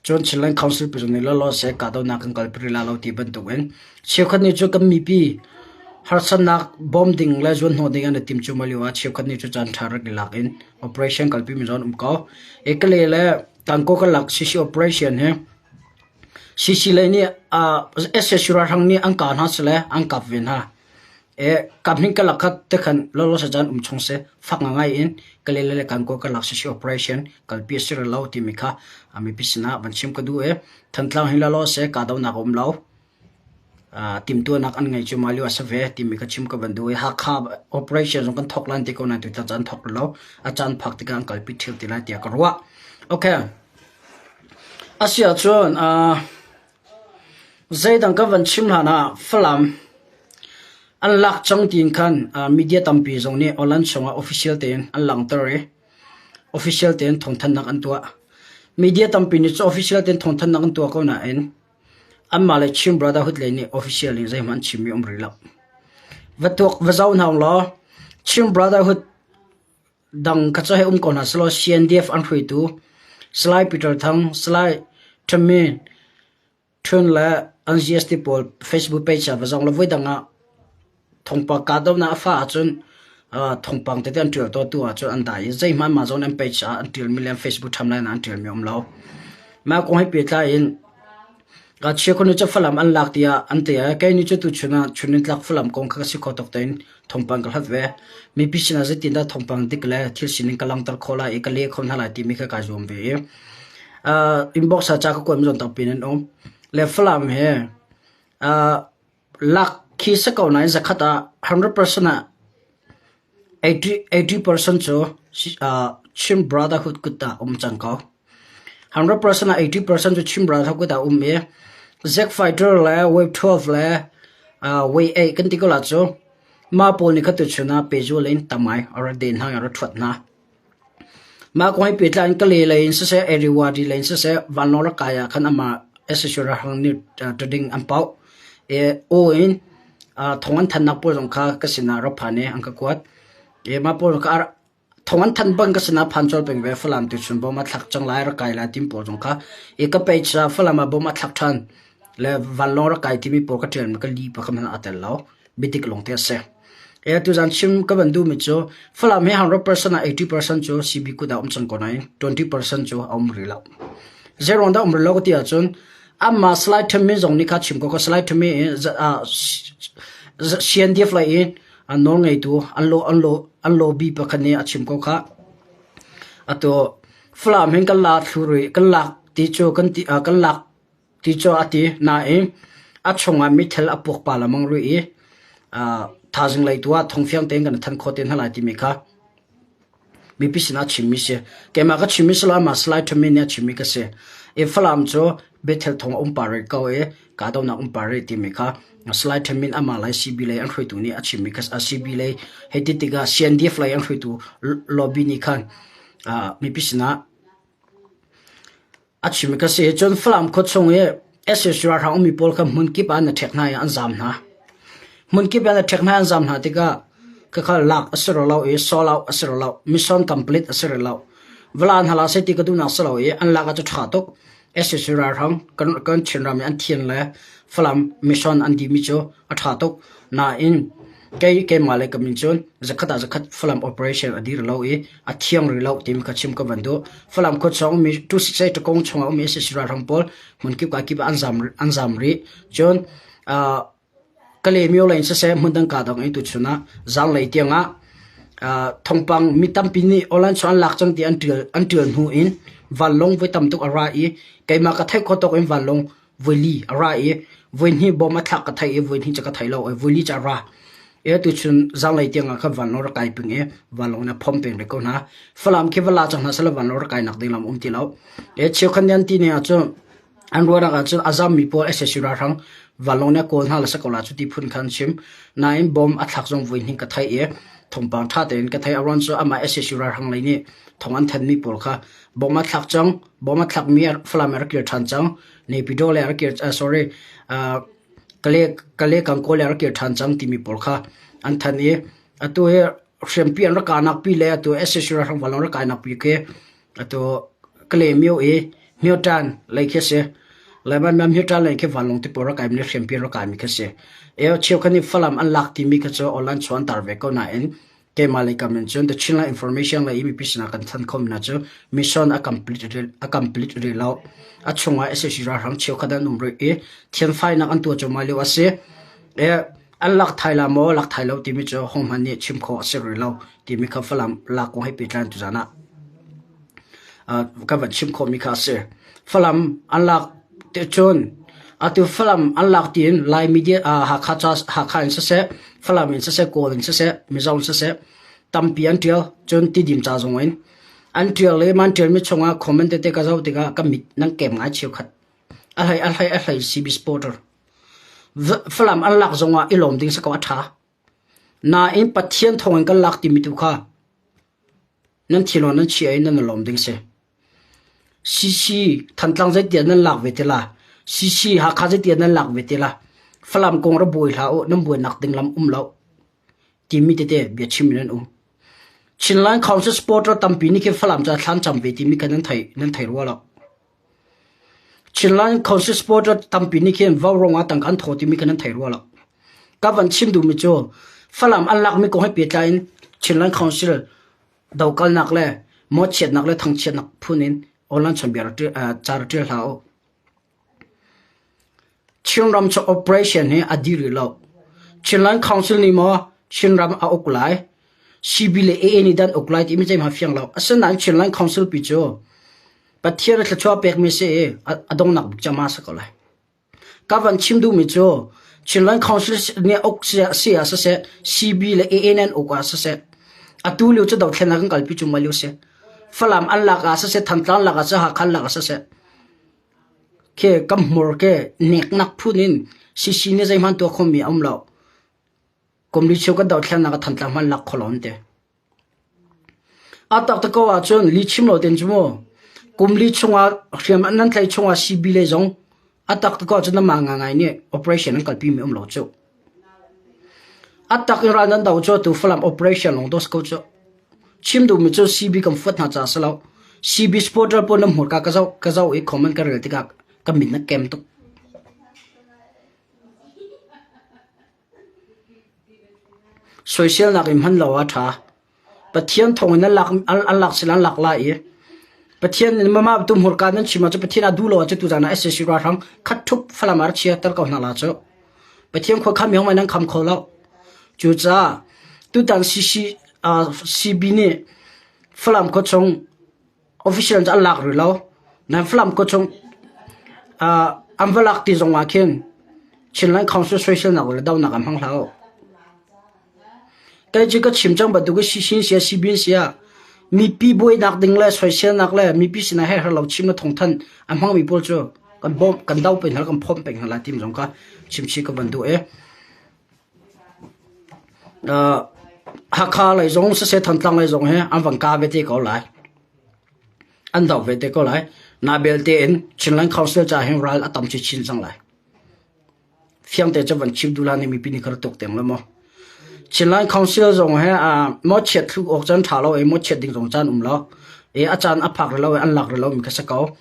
Cun Chinland Council pi zong nih lawlaw seh kahdohnak kan kalpi rih lai lo ti bantuk in cheukhat nih cu kan mipi harsatnak bawm ding le zuanhnawh ding an i tim cuahmah lio ah cheukhat nih cu caan ṭha rak i lak in operation kalpi mi zong an um ko. I Kalay le Tangkaw kan lak CC operation hi CC lei nih SSC ralhrang nih an kah hna sile an kap ve hna. Kaphnih ka lak kha tikhan lawlaw sa caan um chung seh fak ngai in Kalay le Gangaw ka lak CC operation kalpi a si rih lo timi kha mipi sinah van chim ka duh i Thantlang hi lawlaw seh kahdohnak a um lo. Timhtuahnak an ngei cu mah lio a si ve timi kha chim ka van duh i Hakha operation zong kan thawk lan ti ko nain tutan caan thawk rih lo. A caan phak tikah an kalpi ṭheo ti lai tiah ka ruah. Okay. Asiahcun zeidang ka van chim hlan ah Falam an lak cang tiin khan media tampi zong nih online chungah official tein an langhter i official tein thawngthanhnak an tuah. Media tampi nih cu official tein thawngthanhnak an tuah ko nain anmah le Chin Brotherhood lei nih official in zeihmanh an chimmi um rih lo. Va tuak va zoh hna law Chin Brotherhood dang kha cu hei um ko hna sehlaw CNDF an hruaitu Salai Peter Thang, Salai Thamin Htun le an GST pawl Facebook page ah va zong law voidang ah thawngpang kahdohnak a fah ahcun thawngpang tete an ṭial tawntu ahcun an dai i zeihmanh mah zawn an page ah an ṭialmi le an Facebook timeline ah an ṭialmi a um lo. Mah kong he pehtlai in Chekhun nih cu Falam an lak tiah an ti i kei nih cu tuchun ah chun in tlak Falam kong kha ka si kho tuk tein thawngpang ka hlat ve. Mipi sinah zeitindah thawngpang dik le thil sining ka langhter khawh lai i ka leh kho hna lai timi kha kaa zuam ve i inbox ah ca ka kuatmi zong tampi nan um. Le Falam he lak khi si ko nain zakhat ah 100% ah 80% cu Chin Brotherhood kut ah um cang ko. 100% ah 80% cu Chin Brotherhood kut ah um i Zack Fighter le Wave 12 le Wave 8 kan ti ko la cu mah pawl nih kha tuchun ah pehzul in tamai a ra den hna i a ra ṭhuat hna. Mah kong he pehtlai in Kalay lei in siseh, Irrawaddy lei in siseh, vanlawng rak kai ah khan amah sac ralhrang nih ṭading an pauh. I aw in thong an thannak pawl zong kha ka sinah rak phan i an ka kuat. I mah pawl kha thong an thanh bang ka sinah phan colh peng ve. Falam tuchun bom a thlak cang lai, rak kai lai tim pawl zong kha. I ka page ah Falam ah bom a thlak ṭhan le vanlawng rak kai timi pawl ka ṭialmi ka li pakhat hmanh aa tel lo. Biadik lawngte a si. E tuzan chim ka van duhmi cu Falam hi 100% ah 80% cu CB kut ah um cang ko nain 20% cu a um rih lo. Zeiruang dah um rih lo ka ti ahcun amah Salai Thamin zong nih kha chim ko ka Salai Thamin CNDF lei in an nawl ngeitu an lo an lo an lobby pakhat nih a chim ko kha. Atu Falam hin kan la thlu rih kan lak ti cu kan ti kan lak Ti cu a ti. Nain a chungah mithel a puak pa lengmang rih i thaizing lei tu ah thawngfiang tein kan thanh khawh te hna lai timi kha mipi sinah chimmi si. Keimah ka chimmi si lo, amah Salai Ṭhami nih a chimmi ka si. I Falam cu Bethel thong a um pah rih ko i kahdohnak um pah rih timi kha Salai Ṭhamin amah lei CB lei an hruaitu nih a chimmi kha CB lei hei ti tikah CNDF lei an hruaitu lobby nih khan mipi sinah A chim ka si. Cun Falam khuachung i sac ralhrang ummi pawl kha hmunkip ah na ṭhek hna i an zaam hna. Hmunkip ah na ṭhek hna i an zaam hna tikah khakha lak a si rih lo i sold out a si rih lo. Mission complete a si rih lo. Vala hna la seh ti ka duhnak si lo i an lak ah cu ṭha tuk. sac ralhrang kan, kan Chinram i an thian le Falam mission an dihmi cu a ṭha tuk. Nain kei keimah le ka min cun zakhat ah zakhat Falam operation a dir lo i a thiang rih lo timi kha chim ka van duh. Falam khuachung ummi Tusisei Takong chungah ummi sac ralhrang pawl hmunkip ka kip ah an zam an zam rih. Cun uh, Kalaymyo lei in siseh hmundang ka dang in tuchun ah zanglei tiangah uh, thawngpang mi tampi nih online chung an lak cang ti an ṭial an ṭial hnu in vanlawng voi tam tuk a ra i keimah ka theih khawh tawk in vanlawng voili a ra i voihnih bom a thlak ka theih i voihnih cu ka thei lo i voili cu a ra i tuchun zanglei tiang ah khan vanlawng rak kai peng i vanlawng in a phom peng rih ko hna. Falam khi va la cang hna seh vanlawng rak kai nak ding lam um ti lo. E cheukhat nih an ti ning ahcun an ruahnak ahcun a zammi pawl sac ralhrang vanlawng nih a kawl hna le si ko la cu ti phun khan an chim. Nain bom a thlak zong voihnih ka theih i thawngpang ṭha tein ka theih. A ruang cu amah sac ralhrang lei nih thawng an thanhmi pawl kha bom a thlak cang, bom a thlakmi Falam ah rak kir ṭhan cang. Naypyidaw le a rak kir sorry Kale Kale Kangkaw le a rak kir ṭhan cang timi pawl kha an thanh i atu hi hriampi an rak kahnak pi le atu sac ralhrang vanlawng rak kainak pi khi atu Kalaymyo i Myotan lei khi a si. Laiman ma Myotan lei khi vanlawng ti pawl rak kai mi le hriampi rak kai mi khi a si. Eo cheukhat nih Falam an lak timi kha cu online chuan tar ve ko nain keimah lei kam in cun The Chinland Information lei i mipi sinah kan thanh khomi hna cu mission a complete a complete rih lo. A chungah sac ralhrang cheukhat an um rih i thianfainak an tuah cuahmah lio a si. E, an lak thai la maw lak thai lo timi cu hohmanh nih chim khawh a si rih lo timi kha Falam lak kong he pehtlai tuzan ah ka van chim khawhmi kha a si. Falam an lak te cun atu Falam an lak tiin Lai media Hakha ca Hakha in siseh, Falam in siseh, Kawl in siseh, Mizo in siseh tampi an ṭial. Cun Tidim ca zong in an ṭial i man ṭialmi chungah comment tete ka zoh tikah ka mit nan kem ngai cheukhat. A hlei a hlei a hlei CB supporter. Falam an lak zongah i lawm ding si ko a ṭha. Nain Pathian thawngin kan lak timi tu kha nan thinlung nan chia i nan i lawm ding si. CC Thantlang zeitiah nan lak ve te la. CC Hakha zeitiah nan lak ve te la. Falam kong ra buai hlah u, nan buainak ding lam um lo. Timi tete bia chim in an um. Chinland Council supporter tampi nih khin Falam ca thlan cam ve timi kha nan thei nan thei rua lo. Chinland Council supporter tampi nih khin vaurawng ah tangka an thaw timi kha nan thei rua lo. Ka van chim duhmi cu Falam an lakmi kong he pehtlai in Chinland Council dokalnak le mawhchiatnak le thangchiatnak phun in online chawnbia ca rak ṭial hlah u. Chinram cu operation hi a dih rih lo. Chinland Council nih maw Chinram a uk lai, CB le AA nih dah an uk lai timi zeihmanh fiang lo. Asinain Chinland Council pi cu Pathian a thluachuah pekmi si i a donghnak bik cu amah a si ko lai. Ka van chim duhmi cu Chinland Council nih uk si ah siseh, CB le AA nih an uk ah siseh, atu lio cu dothlennak kan kalpi cuahmah lio si. Falam an lak ah siseh, Thantlang lak ah siseh, Hakha lak ah siseh, khi kam hmur ke neknak phun in CC nih zeihmanh tuah khomi a um lo. Kum li cheu kan dothlennak ah Thantlang hmanh lak kho lo an ti. A taktak ko ahcun lihchim lo tein cu mu kum li chungah hriam nan tlaih chungah CB lei zong a taktak ko ahcun nanmah ngaingai nih operation an kalpi mi um lo cu. A tak in ral nan do cu atu Falam operation lawng dos ko cu. Chim duhmi cu CB kan fuat hna caah si lo. CB supporter pawl nan hmurka ka zoh ka zoh i comment ka rel tikah ka min na kem tuk. Soiselnak in hman lo a ṭha. Pathian thawngin an lak an lak sila an lak lai i Pathian nih mah tu hmurka nan chim ahcun Pathian a duh lo ahcun tuzaan ah sac ralhrang khat ṭhup Falam ah rak chiater ko hna la cu. Pathian khua kham mi nan kham kho lo. Cucaah tutan CC CB nih Falam khuachung official cu an lak rih lo. Nan Falam khuachung an va lak ti zong ah khin Chinland Council soiselnak le donak an hmang hlah u. Kei cu ka chim cang bantuk in sia sibin sia mipi buainak ding le soiselnak le mipi sinah he lo chim le thawngthanh a hmangmi pawl cu kan bawm kan do peng hna kan phomh peng hna lai tim zong kha chimchih ka van duh i Hakha lei zong siseh Thantlang lei zong hi an van ka ve te ko lai. An doh ve te ko lai. Na belte in Chinland Council ca hin ral a tam chin cang lai. Fiang te cu van chim duh la nih mipi nih kha tuk teng lo maw. Chinland Council zong he mo chiat thluk awk caan tha lo e mo chiat ding zong caan um lo. E a caan a phak lo e an lak lo mi kha sa ko.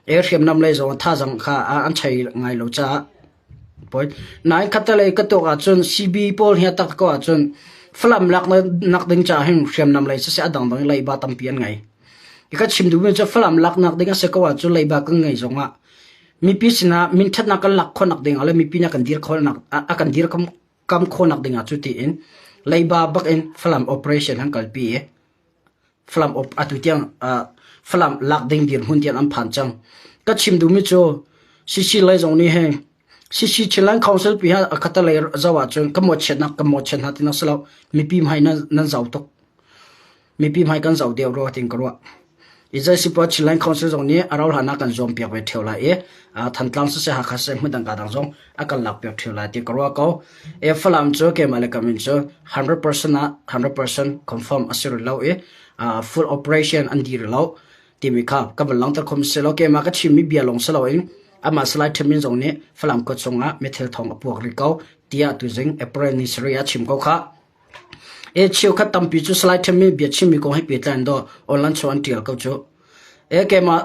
E hriamnam lei zong thazang kha an chei ngai lo caah Poi. Nain khattelei ka tuak ahcun CB pawl hi a tak ko ahcun Falam lak nak ding caah hin hriamnam lei siseh a dangdang leiba tampi an ngei. I ka chim duhmi cu Falam laknak ding a si ko ahcun leiba kan ngei zongah mipi sinah minṭhatnak kan lak khawhnak ding ah le mipi nih a kan dir khawhnak a kan dir kam khawhnak ding ah cu tiin leiba bak in Falam operation han kalpi i Falam op atu tiang Falam lak ding dirhmun tiang an phan cang. Ka chim duhmi cu CC lei zong nih hin CC Chinland Council pi ha a lei zo ahcun ka mawhchiatnak ka mawhchiat hna ti nak si lo mipi hmai nan nan zau tuk. Mipi hmai kan zau deuh rua tin ka ruah. Izai Sipa Chinland Council zong nih a rauh hlan ah kan zuam piak ve ṭheo lai i Thantlang siseh Hakha siseh hmun dang ka dang zong a kan lak piak ṭheo lai ti ka ruah ko. E Falam cu keimah le ka min cu 100% ah 100% confirm a si rih lo i full operation an dir lo timi kha ka van langhter khom si lo keimah ka chimmi bia lawng si loin amah Salai Thamin zong nih Falam khua chungah mithil thawng a puak rih ko tiah tuzing April ni sarih ah chim ko kha. E cheukhat tampi cu Salai Thamin bia chimmi kong he pehtlai in daw online chung an ṭial ko cu. E keimah.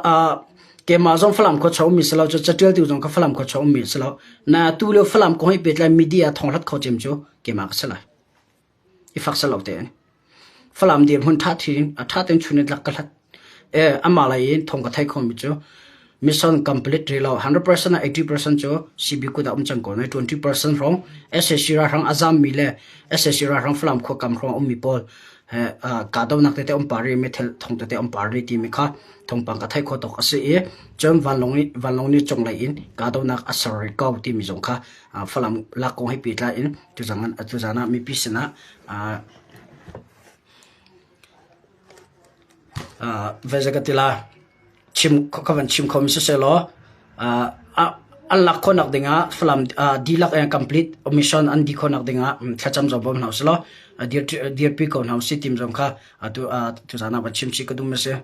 Keimah zong Falam khua chung ummi si lo, cu catialtu zong ka Falam khua chung ummi si lo. Na tu lio Falam kong hi pehtlai media thonghlat kho cem cu keimah ka si lai. I fak salo tein. Falam dirhmun ṭha thi a ṭha tein chun in tlak ka hlat. E amah lei in thong ka thei khomi cu mission complete rih lo 100% ah 80% cu CB kut ah um cang ko nai 20% hrawng SAC ralhrang a zammi le SAC ralhrang Falam khua kam hrawng ummi pawl he kahdohnak tete um par i methel thong tete um par ri timi kha thawngpang ka theih khawh tawk a si i cun vanlawng nih vanlawng nih cunglei in kahdohnak a ser rih ko timi zong kha Falam lak kong he pehtlai in tuzan tuzan ah mipi sinah Veze ka ti la chim ka van chim kho mi sisehlaw an lak khawhnak dingah Falam dihlak in complete mission an dih khawhnak dingah thlacam zong bawm hna usilaw dirpi ko hna usih tim zong kha atu tuzan ah van chim chih ka duh mi si.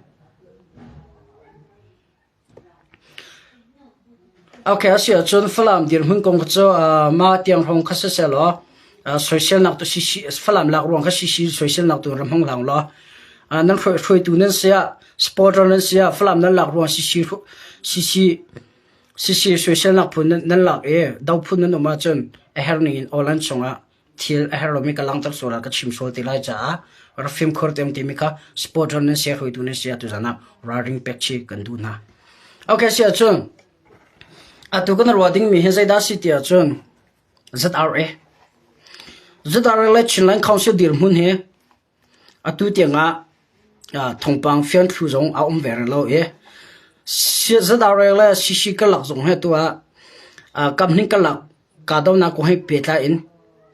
Okay, a si ahcun Falam dirhmun kong cu mah tiang hrawng kha sisehlaw soiselnak tu sisi Falam lak ruang kha sisi soiselnak tu ram hong hlang law nan hruaitu nan si ah supporter nan si ah Falam nan lak ruang sisi sisi sisi soiselnak phun nan lak i do phun nan um ahcun a herh ning in online chungah thil a herh lomi ka langhter sual ah ka chim sual ti lai caah rak fimkhur te timi kha supporter nan si hruaitu nan si tuzan ah ralring pek chih kan duh hna. Okay si ahcun atu kan ruah dingmi hi zeidah si ti ahcun ZRA ZRA le Chinland Council dirhmun hi Atu tiangah thawngpang fianthlu zong a um ve rih lo i ZRA le CC karlak zong hi atu ah kamhning karlak kahdohnak kong he pehtlai in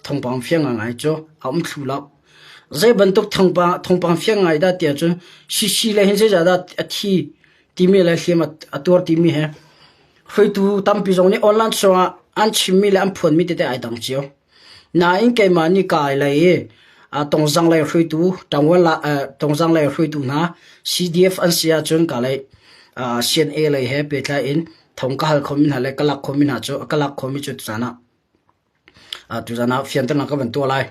thawngpang fiang ngaingai cu a um thlu lo. Zei bantuk thawngpang fiang ngai dah tiah cun CC le hin zeizah dah a thi timi le hliam a tuar timi he hruaitu tampi zong nih online chungah an chimmi le an phuanmi tete ai dang cio. Nain keimah nih kai lei i tongzang lei hruaitu tongzang lei hruaitu hna CDF an si ahcun ka lei CNA lei he pehtlai in thong ka hal khomi hna le ka lak khomi hna cu ka lak khomi cu tuzan ah tuzan ah fianternak ka van tuah lai.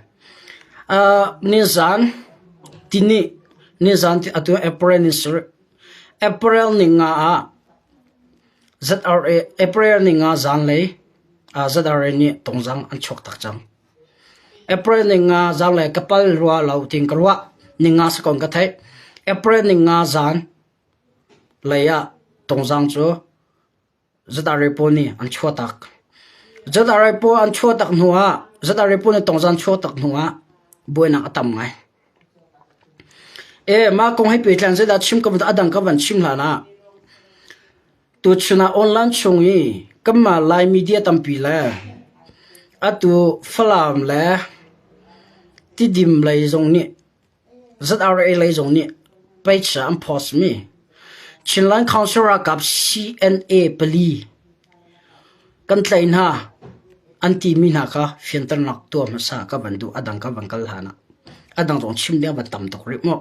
Nizan tini nizan atu April ni sarih April ni nga ah ZRA April ni nga zanlei ZRA nih tungzang an chuak tak cang. April ni nga zanlei ka pal rua lo tiin ka ruah. Ni nga sakon ka theih. April ni nga zan lei ah tungzang cu ZRA pawl nih an chuah tak. ZRA pawl an chuah tak hnu ah ZRA pawl nih tungzang chuah tak hnu ah buainak a tam ngai. E mah kong he pehtlai zeidah chim ka a dang ka van chim hlan ah Tuchun ah online chung i kanmah Lai media tampi le atu Falam le Tidim lei zong nih ZRA lei zong nih page ah an post mi Chinland Council ralkap CNA pali kan tlaih hna an timi hna kha fianternak tuah hmasa ka van duh a dang ka van kal hlan ah a dang zong chim ding a van tam tuk rih mu.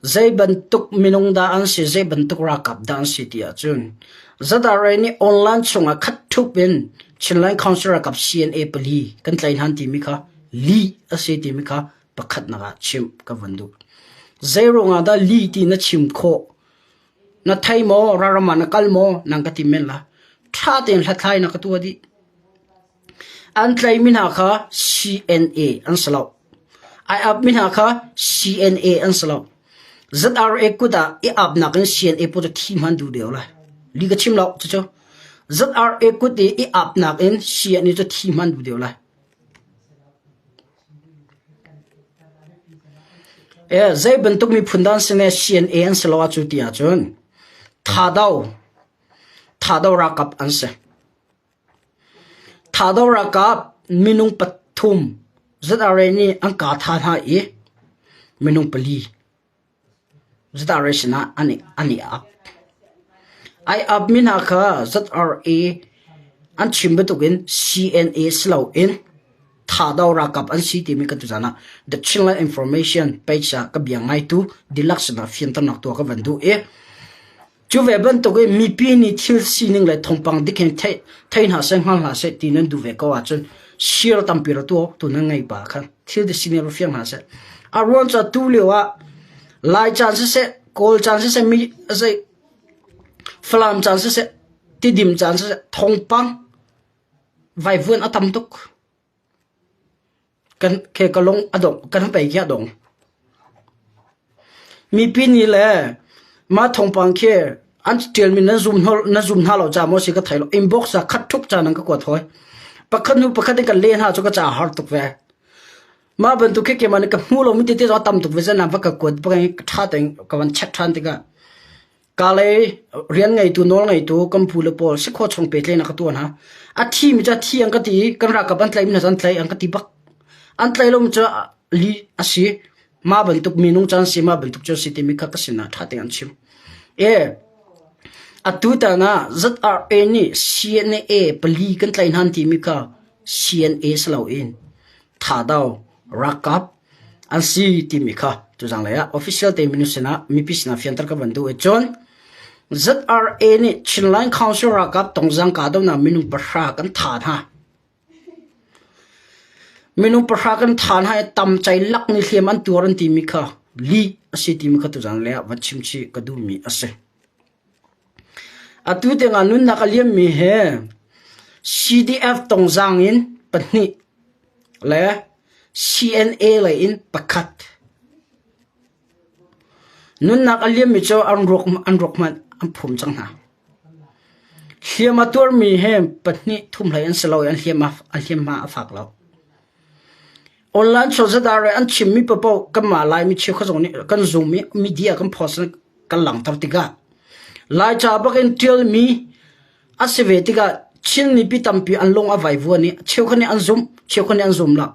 Zei bantuk minung dah an si, zei bantuk ralkap dah an si ti ahcun ZRA nih online chungah khat ṭhup in Chinland Council ralkap CNA pali kan tlaih hna an timi kha lih a si timi kha pakhatnak ah chimh ka van duh. Zei ruangah dah lih ti na chim khawh? Na thei maw? Ralram ah na kal maw? Nang ka ti men la. Ṭha tein hlathlai na ka tuah dih. An tlaihmi hna kha CNA an si lo. Ai apmi hna kha CNA an si lo. ZRA kut ah i apnak in CNA pawl cu thi hman duh deuh lai. Li ka chim lo cucu. ZRA kut i i apnak in CNA cu thi hman duh deuh lai. E, zei bantuk miphun dah an si ne CNA an si lo ah cu ti ahcun Thado Thado ralkap an si. Thado ralkap minung pathum ZRA nih an kah tha hna i minung pali ZRA sinah an i, an i ap. Ai apmi hna kha ZRA an chim bantukin CNA si loin Thado ralkap an si timi ka tuzan ah The Chinland Information page ah ka bia ngaitu dihlak sinah fianternak tuah ka van duh i Cu ve bantuk in mipi nih thil sining le thawngpang dik hin thei thei hna seh hngal hna seh ti nan duh ve ko ahcun share tampi ra tuah tu nan ngei pa khan thil ti sining ra fiang hna seh. A ruang cu tu lio ah Lai caan siseh Kawl caan siseh mi zei. Falam caan siseh, Tidim caan siseh, thawngpang vaivuan a tam tuk. Kan ke ka lung a dong, kan pei khi a dong. Mipi nih le mah thawngpang khi an ṭialmi nan zum na zum hna lo caah maw si ka thei lo. Inbox ah khat ṭhup ca nan ka kuat hawi. Pakhat hnu pakhat in kan leh hna cu ka ca a har tuk ve. Mah bantuk khi keimah nih ka hmu lomi tete zong a tam tuk ve zan va ka kuat bak in ṭha tein ka van check ṭhan tikah ka lei rian ngeitu nawl ngeitu kan pu le pawl si khawh chung pehtlaihnak ka tuah hna. A thimi cu a thi an ka ti i kan ralkap an tlaihmi hna cu an tlaih an ka ti bak. An tlaih lomi cu li a si. Mah bantuk minung cu an si, mah bantuk cu an si timi kha ka sinah ṭha tein an chim. E, atu tan ah ZRA nih CNA pali kan tlaih hna an timi kha CNA si loin thado ralkap an si timi kha tuzang lei ah official te minu sinah mipi sinah fianter ka van duh i cun ZRA nih Chinland Council ralkap tongzang kahdohnak minung pahra kan tha hna. Minung pahra kan tha hna i tam cai lak nih hliam an tuar an timi kha lih a si timi kha tuzang lei ah van chim chih ka duhmi a si. Atu tiangah nunnak a liammi hi CDF tongzaang in pahnih le CNA lei in pakhat. Nunnak a liammi cu an ruak an ruak hmanh an phum cang hna. Hliam a tuarmi hi pahnih thum hlei an si lo i an hliam an hliamhma a fak lo. Online chawzat ah an chimmi paohpaoh kanmah Laimi cheukhat zong nih kan zum i media kan post kan langhter tikah Laica bak in ṭialmi a si ve tikah Chin mipi tampi an lung a vaivuan i cheukhat nih an zumh, cheukhat nih an zum lo.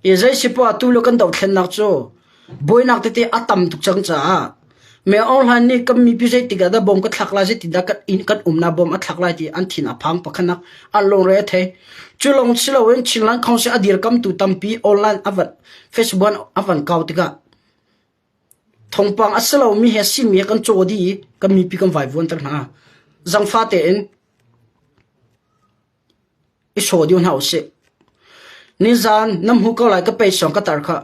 I zei si poah atu le kan dothlennak cu buainak tete a tam tuk cang caah me online nih kan mipi zeitik ah dah bom ka thlak lai zeitindah kan inn kan umnak bom a thlak lai ti an thin a phang pakhatnak an lungre a thei. Cu lawng si loin Chinland Council a dirkamtu tampi online a van Facebook a van kau tikah thawngpang a si lomi he simi he kan caw dih i kan mipi kan vaivuanter hna. Zangfa tein I saw dih hna usih. Nizan na hmu ko lai ka peisawng ka tar kha.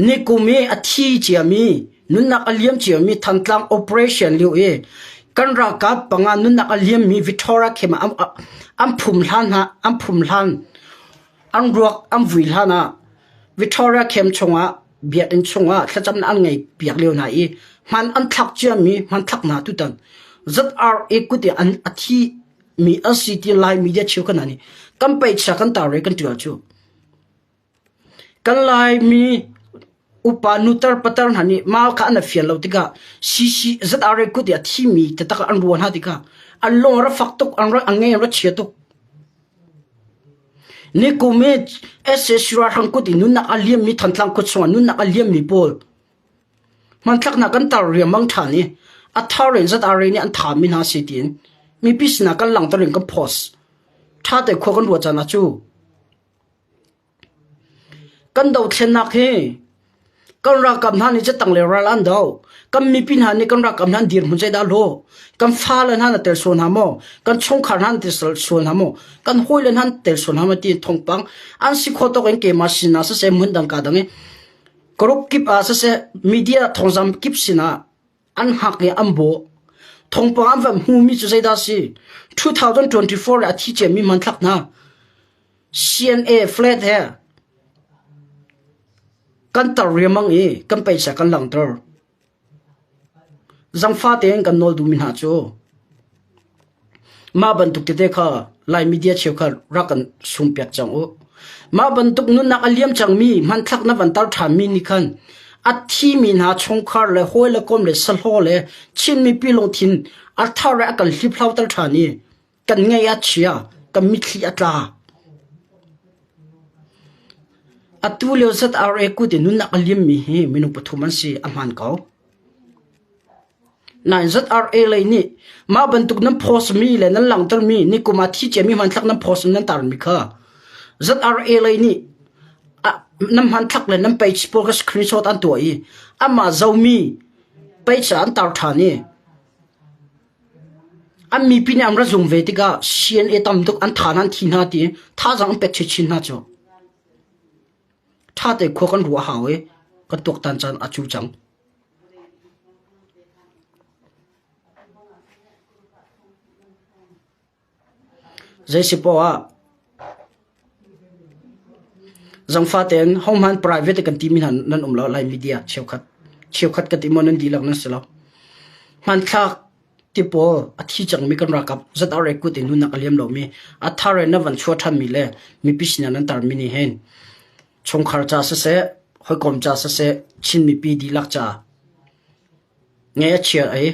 Nikum i a thi ciami, nunnak a liam ciami Thantlang operation lio i kan ralkap panga nunnak a liammi Victoria khem ah an phum hlan hna, an phum hlan, an ruak an vui hlan ah Victoria khem chungah biakinn chungah thlacamnak an ngei piak lio hna i hman an thlak ciami hmanthlak hna tutan ZRA kut i an a thi mi an si ti Lai media cheu kan nih kan peihcha kan tar kan ṭial cu kan Laimi upa nutar patar hna nih mal kha an fian lo tikah CC ZRA kut i a thimi taktak an ruah hna tikah an lung a ra fak tuk an an ngei an ra chia tuk nikum i SAC ralhrang kut i nunnak a liammi Thantlang khua chungah nunnak a liammi pawl Hmanthlaknak kan tar riangmang ṭhan i a thar in ZRA nih an thami hna si tiin mipi sinah kan langhter in kan post. Ṭha te khua kan ruah caan ah cu kan dothlennak hi kan ralkap hna nih catang le ral an do. Kan mipi hna nih kan ralkap hna an dirhmun zeidah law? Kan fale hna na tel sual hna maw? Kan chungkhar hna na tel sual hna maw? Kan hawile hna na tel sual hna maw tiin thawngpang an si khawh tawk in keimah sinah siseh hmun dang ka dang i Group kip ah siseh media thawngzam kip sinah an hngak i an bawh. Thawngpang an van hmumi cu zeidah a si? 2024 i a thi ciami hmanthlak hna CNA flat he kan tar riangmang i kan peisa kan langhter. Zangfa tein kan nawl duhmi hna cu mah bantuk tete kha Lai media cheukhat rak kan sumpiak cang u. Mah bantuk nunnak a liam cangmi hmanthlak na van tar ṭhanmi nih khan a thimi hna chungkhar le hawi le kom le sahlaw le Chin mipi lungthin a thar le a kan hliphlauter ṭhan i kan ngaih a chia, kan mitthli a tla. Atu lio ZRA kut in nunnak a liammi hi minung pathum an si, a hmaan ko. Nain ZRA lei nih mah bantuk nan post mi le nan langhtermi nikum ah thi ciami hmanthlak nan post nan tarmi kha ZRA lei nih nan hmanthlak le nan page pawl kha screenshot an tuah i amah zomi page ah an tar ṭhan i An mipi nih an ra zum ve tikah CNA tam tuk an tha hna an thi hna ti thazaang an pek chinchin hna cu. Ṭha te khua kan ruah hau i kan tuaktan caan a cu cang. Zei si poah ah zangfa tein hohmanh private kan timi hna nan um lo Lai media cheukhat cheukhat ka ti maw nan dihlak nan si lo. Hmanthlak ti pawl a thi cangmi kan ralkap ZRA kut in nunnak a liam lomi a thar in na van chuah ṭhanmi le mipi sinah nan tarmi nih hin chungkhar ca siseh hawikom ca siseh Chin mipi dihlak ca ngeih a chia ei.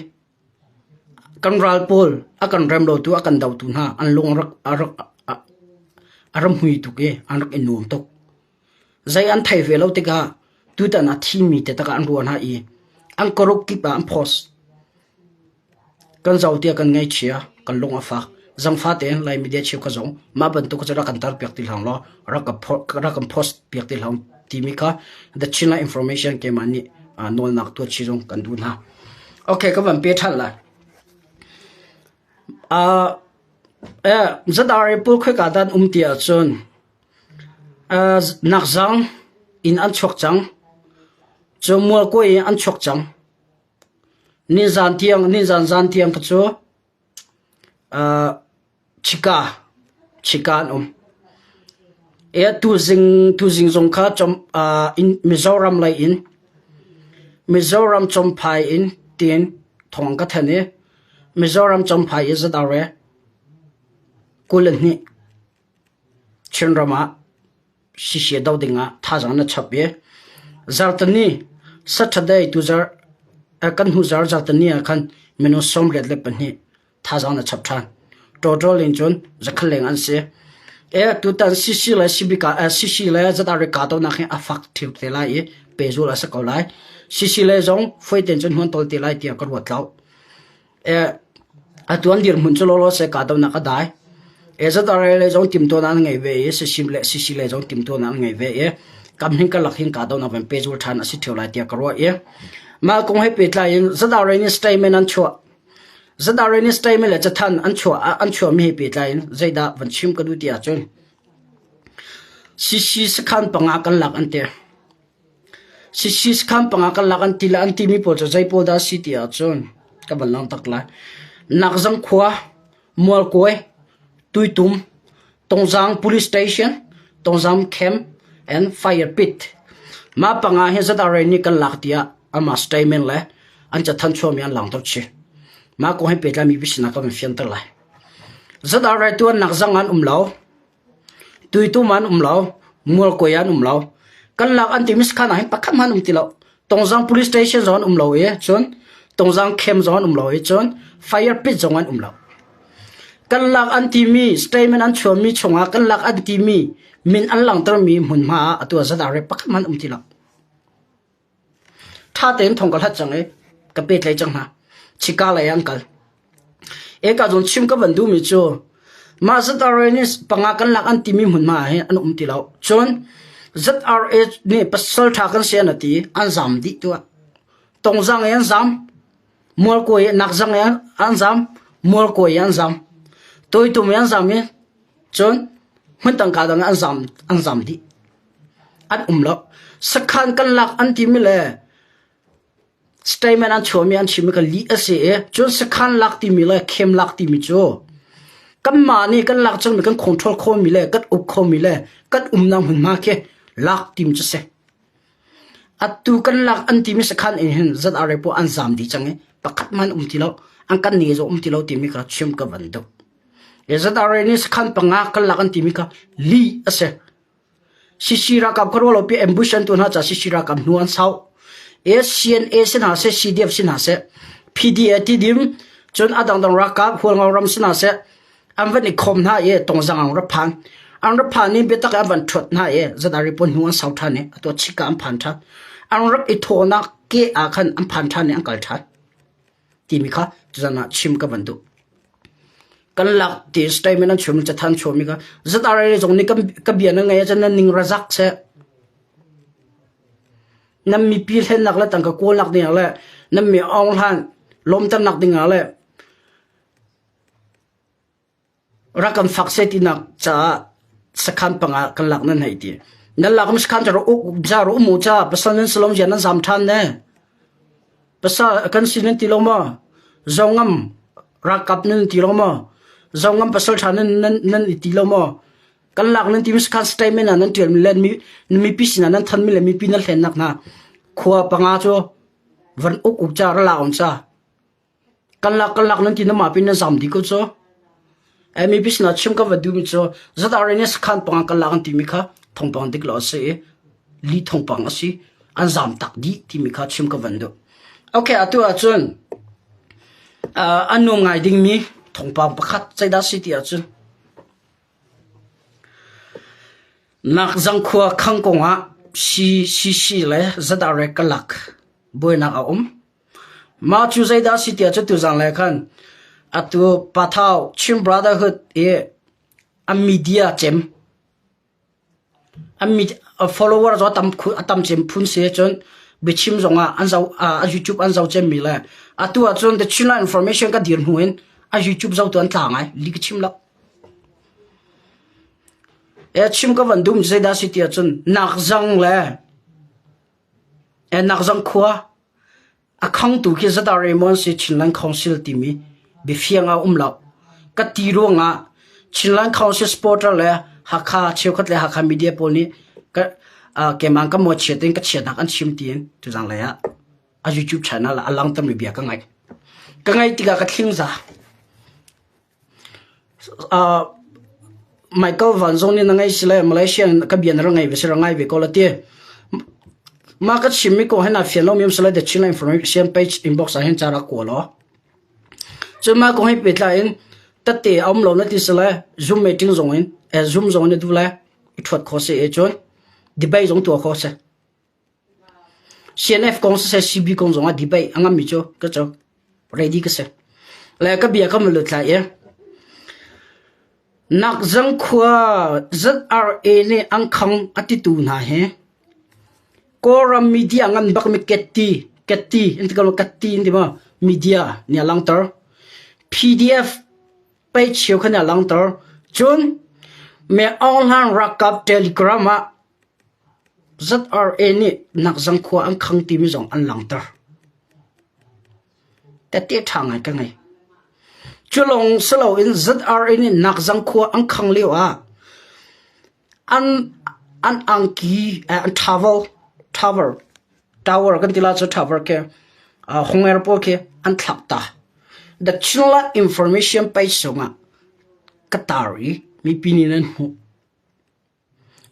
Kan ral pawl a kan rem lotu a kan dotu hna an lung a rak a ram hmui tuk i an rak i nuam tuk. Zei an thei ve lo tikah tutan a thimi te takah an ruah hna i an koruk kip ah an post. Kan zoh tiah kan ngaihchia, kan lung a fak. Zangfa tein Lai media cheukhat zong mah bantuk cu rak kan tar piak ti hlah law rak kan post piak ti hlah timi kha The Chinland Information keimah nih nawlnak tuah chih zong kan duh hna. Okay, ka van pe ṭhan lai. Uh, eh, ZRA pawl khoika dan um ti ahcun uh, nakzang in an chuak cang. Cu mualkuai in an chuak cang. Nizan tiang nizan zan tiang kha cu uh, chika chika an um. E tuzing tuzing zong kha chom uh, in Mizoram lei in Mizoram Champhai in tiin thawng ka thanh i Mizoram Champhai i ZRA 22 Chinram ah sisia do dingah thazaang na chap i zartani Saturday tuzarh kan hnu zarh zartani ah khan minung 82 thazaang na chap ṭhan. Total in cun zakhat leng an si. E tutan CC le CBK CC le ZRK tonak hi a fak ṭheu te lai i pehzul a si ko lai. CC le zong foi ten cun huan tol te lai tiah ka ruat lo. E atu an dirhmun cu lawlaw se kahdohnak a dai. E ZRA le zong timtuahnak an ngei ve i CC le CC le zong timtuahnak an ngei ve i kam hin karlak hin kahdohnak van pehzul ṭhan a si ṭheu lai tiah ka ruah i mah kong he pehtlai in ZRA nih statement an chuah. ZRA nih statement le cathanh an chuah an chuahmi he pehtlai in zeidah van chim ka duh ti ahcun CC sakhan panga kan lak an ti. CC sakhan panga kan lak an ti le an timi pawl cu zei pawl dah a si ti ahcun ka van lang tak lai. Nakzang khua, Mualkawi, Tuitum, Tongzang Police Station, Tongzang Camp and Fire Pit. Mah panga hi ZRA nih kan lak tiah amah statement le an cathanh chuahmi an langhter chih. Mah kong he pehtlaimi biasinak ka van fianter lai. ZRA tuannak zang an um lo. Tuitum an um lo. Mualkawi an um lo. Kan lak an timi sakhan ah hin pakhat hmanh um ti lo. Tongzang Police Station zong an um lo i cun Tongzang Camp zong an um lo i cun Fire Pit zong an um lo. Kan lak an timi statement an chuahmi chungah kan lak an timi min an langhtermi hmunhma ah atu ah ZRA pakhat hmanh um ti lo. Ṭha tein thong ka hlat cang i ka pehtlaih cang hna. Chika lei ah an kal. Eka zawn chim ka van duhmi cu mah ZRA nih panga kan lak an timi hmunhma ah hin an um ti lo. Cun ZRA nih pasal ṭha kan si an ti an zam dih tuah. Tongzang i an zam, Mualkawi nakzang i an zam, Mualkawi i an zam, Tuitum i an zam i cun hmun tangka dang an zam an zam dih. An um lo. Sakhan kan lak an timi le statement an chuahmi an chimmi kha lih a si i cun sakhan lak timi le khem lak timi cu kanmah nih kan lak cangmi kan control khawhmi le kan uk khomi le kan umnak hmunhma khi lak tim cu si. Atu kan lak an timi sakhan in hin ZRA pawl an zam dih cang i pakhat hmanh um ti lo an kan ne zong um ti lo timi kha chim ka van duh. ZRA nih sakhan panga kan lak an timi kha lih a si. CC ralkap kha ruahlopi ambush an tuah hna caah CC ralkap hnu an sau. CNA si hna seh, CDF si hna seh, PDA Tidim, cun a dangdang ralkap Hualngo ram si hna seh, an van i khawm hna i Tongzang an ra phan. An ra phan i biatak an van ṭhuat hna i Zadari pawl hnu an sau ṭhan i atu chika an phan ṭhan. An rak i thawhnak ke ah khan an phan ṭhan i an kal ṭhan. Timi kha tuzan ah chim ka van duh. Kan lak ti statement an chim cathan chuahmi kha ZRA zong nih ka bia nan ngaih ahcun nan ning razak seh. Nan mipi hlennak le tangka kawlnak dingah le nan mi aung hlan lawmternak dingah le Rak kan fak seh tinak caah sakhan panga kan lak nan hei ti. Nan lak mi sakhan cu uk za ru mu ca pasal nan salom zia nan zam than ne. Pasal kan si nan ti lo maw? Zongam ralkap nan ti lo maw? Zongam pasal ṭha nan nan nan i ti lo maw? Kan lak nan timi sakhan statement ah nan ṭialmi le mi mipi sinah nan thanmi le mipi nan hlennak hna khua panga cu van uk uk ca ra la on ca. Kan lak kan lak nan ti na mah pin nan zam dih ko cu. Mipi sinah chim ka va duhmi cu ZRA nih sakhan panga kan lak an timi kha thawngpang dik lo a si i li thawngpang a si. An zam tak dih timi kha chim ka van duh. Okay, atu ahcun uh, an nuam ngai dingmi thawngpang pakhat zeidah si ti ahcun Nakzang khua khang kongah CCC le ZRA ka lak buainak a um. Mah cu zeidah a si tiah cu tuzang le khan atu Pathau Chin Brotherhood i a media cem a mi a follower cu a tam a tam cem phun si cun biachim zongah an zoh a YouTube an zoh cemmi le atu ahcun The Chinland Information ka dir hnu in a YouTube zohtu an tla ngai li ka chim lo. E chim ka van dum zeidah si tiah cun nakzang le Nakzang khua a khangtu khi Zadar Raymond si Chinland Council timi biafiang ah um lo. Ka ti ruangah Chinland Council supporter le Hakha cheukhat le Hakha media pawl nih ka keimah ka mawchiat in ka chiatnak an chim tiin tuzang lei ah a YouTube channel ah a langtermi bia ka ngaih. Ka ngaih tikah ka thling za. Michael Van zong nih na ngei si le Malaysia in ka bia na rak ngei ve si rak ngai ve ko la ti. Mah ka chimmi kong he naa fian lomi um si le The Chinland Information page inbox ah hin ca rak kua law. Cun mah kong he pehtlai in tette a um lo na ti si le Zoom meeting zong in eh, Zoom zong in na duh le i ṭhuat khawh si i cun debate zong tuah khawh si. CNF kong siseh CB kong zongah debate a ngammi cu ka cu ready ka si. Le ka bia ka lut lai i Nakzang khua ZRA nih an khang a titu hna hi Kawlram media ngan bakmi Ketti Ketti in ti ko Ketti in ti maw media nih a langhter. PDF page cheukhat nih a langhter. Cun Me Aung Hlaing ralkap Telegram ah ZRA nih nakzang khua an khang timi zong an langhter. Tette ṭha ngai ka ngei. Cu lawng si loin ZRA nih nakzang khua an khang lio ah an an angki an towel tower tower kan ti la cu tower khi honger pawl khi an thlak ta. The Chinland Information page zongah ka tar i mipi nih nan hmuh.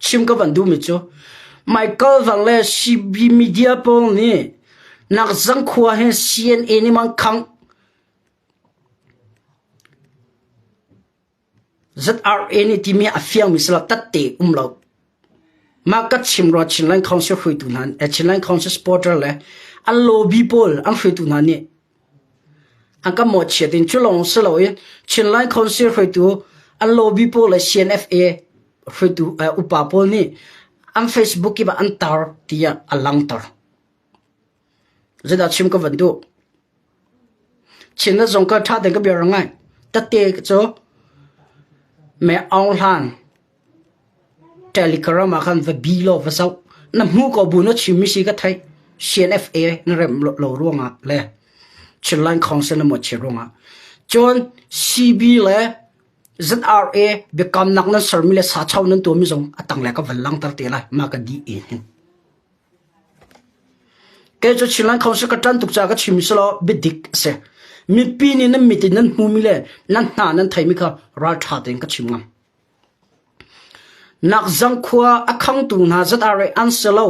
Chim ka van duhmi cu Michael Van le CB media pawl nih nakzang khua hi CNA nih mang khang ZRA nih timi a fiangmi si lo tatte um lo. Mah ka chim rua Chinland Council hruaitu hna eh, Chinland Council supporter le an lobby pawl an hruaitu hna nih An kan mawhchiat in cu lawng si loin Chinland Council hruaitu an lobby pawl le CNFA hruaitu upa pawl nih an Facebook kip ah an tar tiah a langhter. Zeidah chim ka van duh? Chinland zong ka ṭha tein ka bia ngai. Tette cu Me Aung Hlan Telegram ah khan va bi law va zoh. Na hmu ko bu na chimmi si ka theih. CNFA na remh lo ruangah le Chinland Council na mawhchiat ruangah. Cun CB le ZRA biakamnak nan sermi le sacho nan tuahmi zong a tanglei ka van langhter te lai. Mah ka dih in hin. Kei cu Chinland Council ka ṭan tuk caah ka chimmi si law biadik a si. Mipi nih nan mit in nan hmumi le nan hna nan theimi kha ralṭha tein ka chim ngam. Nakzang khua a khangtu hna ZRA an si lo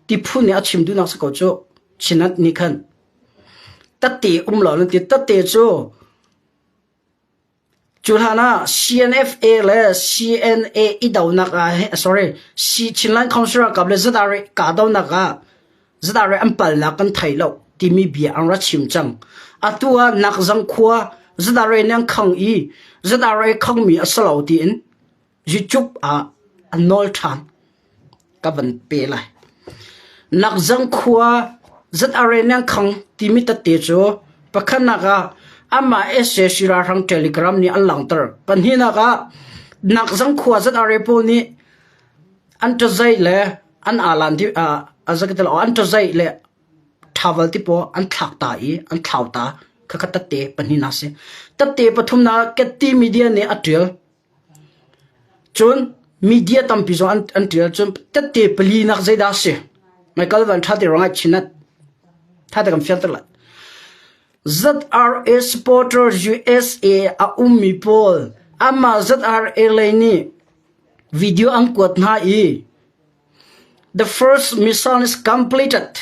ti phun nih a chim duhnak si ko cu Chinland nih khan tatte um lo nan ti tatte cu Cu hlan ah CNFA le CNA i donak ah sorry Chinland Council ralkap le ZRA kahdohnak ah ZRA an palnak kan thei lo timi bia an ra chim cang. Atu ah Nakzang khua ZRA nih an khang i ZRA khangmi a si lo tiin YouTube ah an nawl ṭhan. Ka van pe lai. Nakzang khua ZRA nih an khang timi tette cu pakhatnak ah amah sac ralhrang Telegram nih an langhter. Pahnihnak ah Nakzang khua ZRA pawl nih an ṭazai le an alan di an ṭazai le ṭhaval ti pawl an thlak ta i an thlau ta. Khakha tatte pahnihnak si. Tatte pathumnak Ketti media nih a ṭial. Cun media tampi zong an ṭial. Cun tette palinak zeidah a si? Michael van ṭha te ruangah chinat. Ṭha te kan fianter lai. ZRA supporter USA a ummi pawl amah ZRA lei nih video an kuat hna i the first mission is completed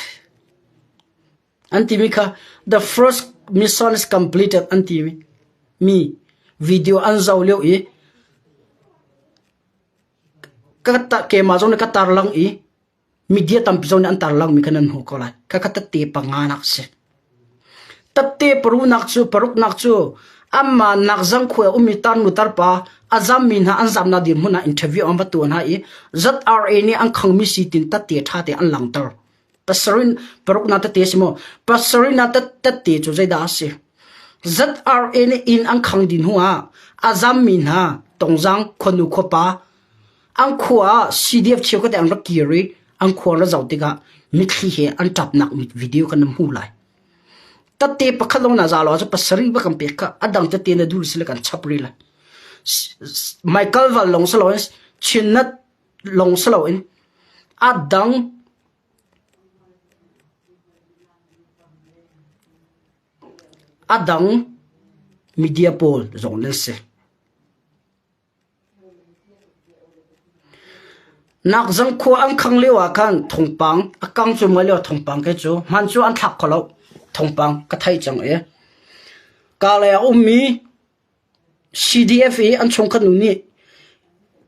an timi kha the first mission is completed an timi mi video an zoh lio i ka ta keimah zong nih ka tarlang i media tampi zong nih an tarlang mi kha nan hmuh ko lai. Khakha tette panga nak si. Tette parunak cu paruknak cu amma nak zang khua ummi tarnu tarpa a zammi hna an zamnak dirhmun ah interview an va tuah hna i ZRA nih an khangmi si tin tette ṭha te an langter. Pasarih paruknak tete si maw? Pasarihnak tette cu zeidah a si? ZRA nih inn an khang dih hnu ah a zammi hna Tongzang khuanu khuapa an khua ah CDF cheukhat an rak kir i an khua an rak zoh tikah mitthli he an ṭapnak video kan hmu lai. Tette pakhat lawng na za lo ahcun pasarih va kan pek kha a dang tete na duh sile kan chap rih lai. Michael Val lawng si loin Chinnet lawng si loin a dang a dang media pawl zong nan si. Nakzang khua an khang lio ah khan thawngpang a kang cuahmah lio thawngpang kei cu hman cu an thlak kho lo. Thawngpang ka theih cang i Kalay a ummi CDF i an chungkhat nu nih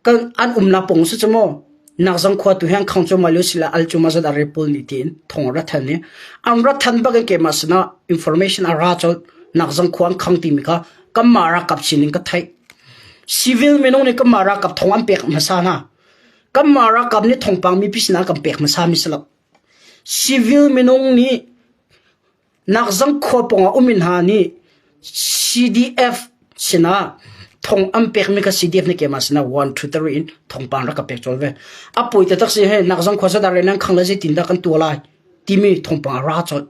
kan an umnak pawng si cu maw nakzang khua tu hi an khang cuahmah lio sila al cu mazat a re pawl nih tiin thawng a ra than i an ra than bak in keimah sinah information a ra colh nakzang khua an khang timi kha kanmah ralkap sinin ka theih. Civil minung nih kanmah ralkap thong an pek hmasa hna. Kanmah ralkap nih thawngpang mipi sinah kan pek hmasa mi si lo. Civil minung nih nakzang khua pawngah um in hna nih CDF sinah thong an pekmi kha CDF nih keimah sinah 1 2 3 in thawngpang rak ka pek colh ve. A poi taktak si he nakzang khua sadar le nan khang le zeitin dah kan tuah lai timi thawngpang a ra colh.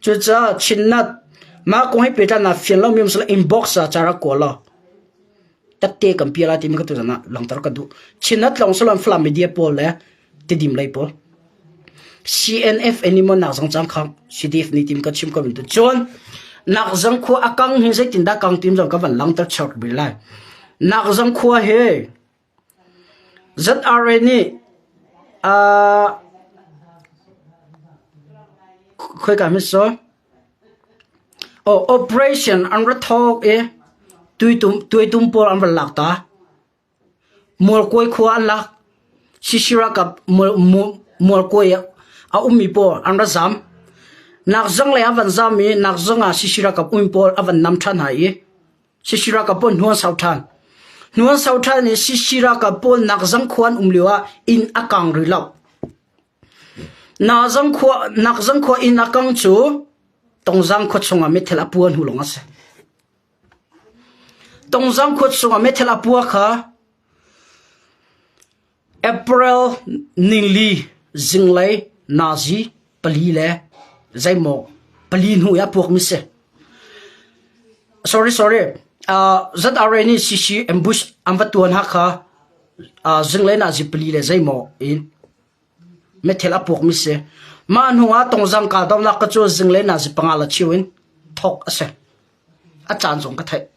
Cucaah Chinnet mah kong he pehtlainak fian lomi um sila inbox ah ca rak kawl law tette kan pial lai timi ka tuzan ah langhter ka duh. Chinnet lawng si loin Falam media pawl le Tidim lei pawl. CNF animal nak zong cang khang CDF nih tim ka chim ko min tu. Cun nak zang khua a kang hi zeitindah kang tim zong ka van langhter chok bil lai. Nak zang khua hi ZRA nih uh, khoika hme so oh operation an ra thawk i tuitum tuitum pawl an van lak ta Mualkawi khua an lak. Sisi ralkap Mualkawi a ummi pawl an ra zam. Nakzang lei an van zam i nakzang ah Sisi ralkap ummi pawl a van nam ṭhan hna i Sisi ralkap pawl hnu an sau ṭhan. Hnu an sau ṭhan i Sisi ralkap pawl nakzang khua an um lio ah inn a kang rih lo. Nakzang khua, nakzang khua inn a kang cu Tongzang khua chungah meithal a puah hnu lawng a si. Tongzang khua chungah meithal a puah kha April ningli zinglei nazi pali le zeimaw pali hnu i a puakmi si. Sorry, sorry. Uh, ZRA nih CC ambush an va tuan ha kha uh, zinglei nazi pali le zeimaw in Meithil a puakmi si. Mah hnu ah Tongzang kahdohnak ka cu zinglei nazi panga la chiu in thawk a si. A caan zong ka theih.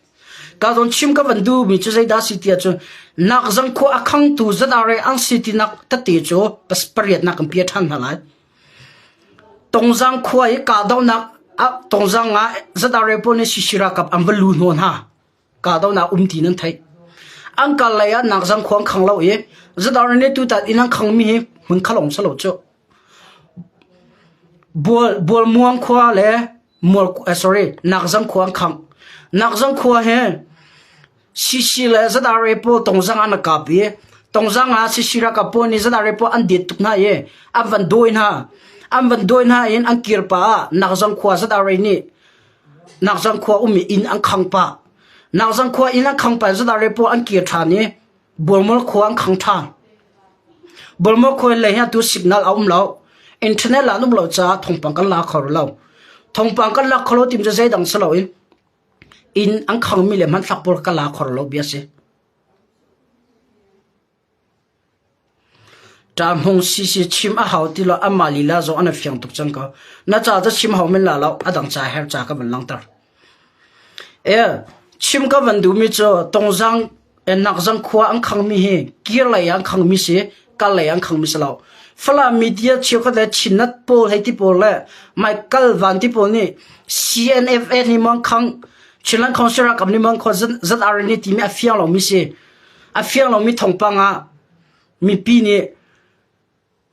Ka zawn chim ka van duhmi cu zeidah si ti ahcun nakzang khua a khangtu ZRA an si tinak tete cu pariatnak kan pia ṭhan hna lai. Tongzang khua i kahdohnak Tongzang ah ZRA pawl nih CC ralkap an va lu hnawh hna. Kahdohnak um ti nan theih. An kal lei ah nakzang khua an khang lo i ZRA nih tutan inn an khangmi hi hmun khalong si lo cu. Bual, Bualmuang khua le Mual, eh, sorry, Nakzang khua an khangh. Nakzang khua hi CC le ZRA pawl Tongzang an kap i Tongzang ah CC ralkap pawl nih ZRA pawl an det tuk hna i an van dawi hna. An van dawi hna in an kir pah ah Nakzang khua ZRA nih Nakzang khua um i inn an khang pah. Nakzang khua inn an khang pah ZRA pawl an kir ṭhan i Bualmual khua an khang ṭhan. Bualmual khua lei hi atu signal a um lo. Internet an um lo caah thawngpang kan la kho lo. Thawngpang kan lak kholo tim cu zeidang si loin inn an khangmi le hmanthlak pawl ka la khor lo bia si. Ṭa hmung sisi chim a hau ti lo amah lila zong an i fiang tuk cang ko. Na ca cu chim hau men la lo a dang ca her ca ka van langhter. E chim ka van duhmi cu Tongzang Nakzang khua an khangmi hi kir lei an khangmi si kal lei an khangmi si lo. Falam media cheukhat le Chinnet pawl hei ti pawl le Michael Van ti pawl nih CNFA nih mang khang Chinland Council ralkap nih mang khua ZRA nih timi a fiang lomi si. A fiang lomi thawngpang ah mipi nih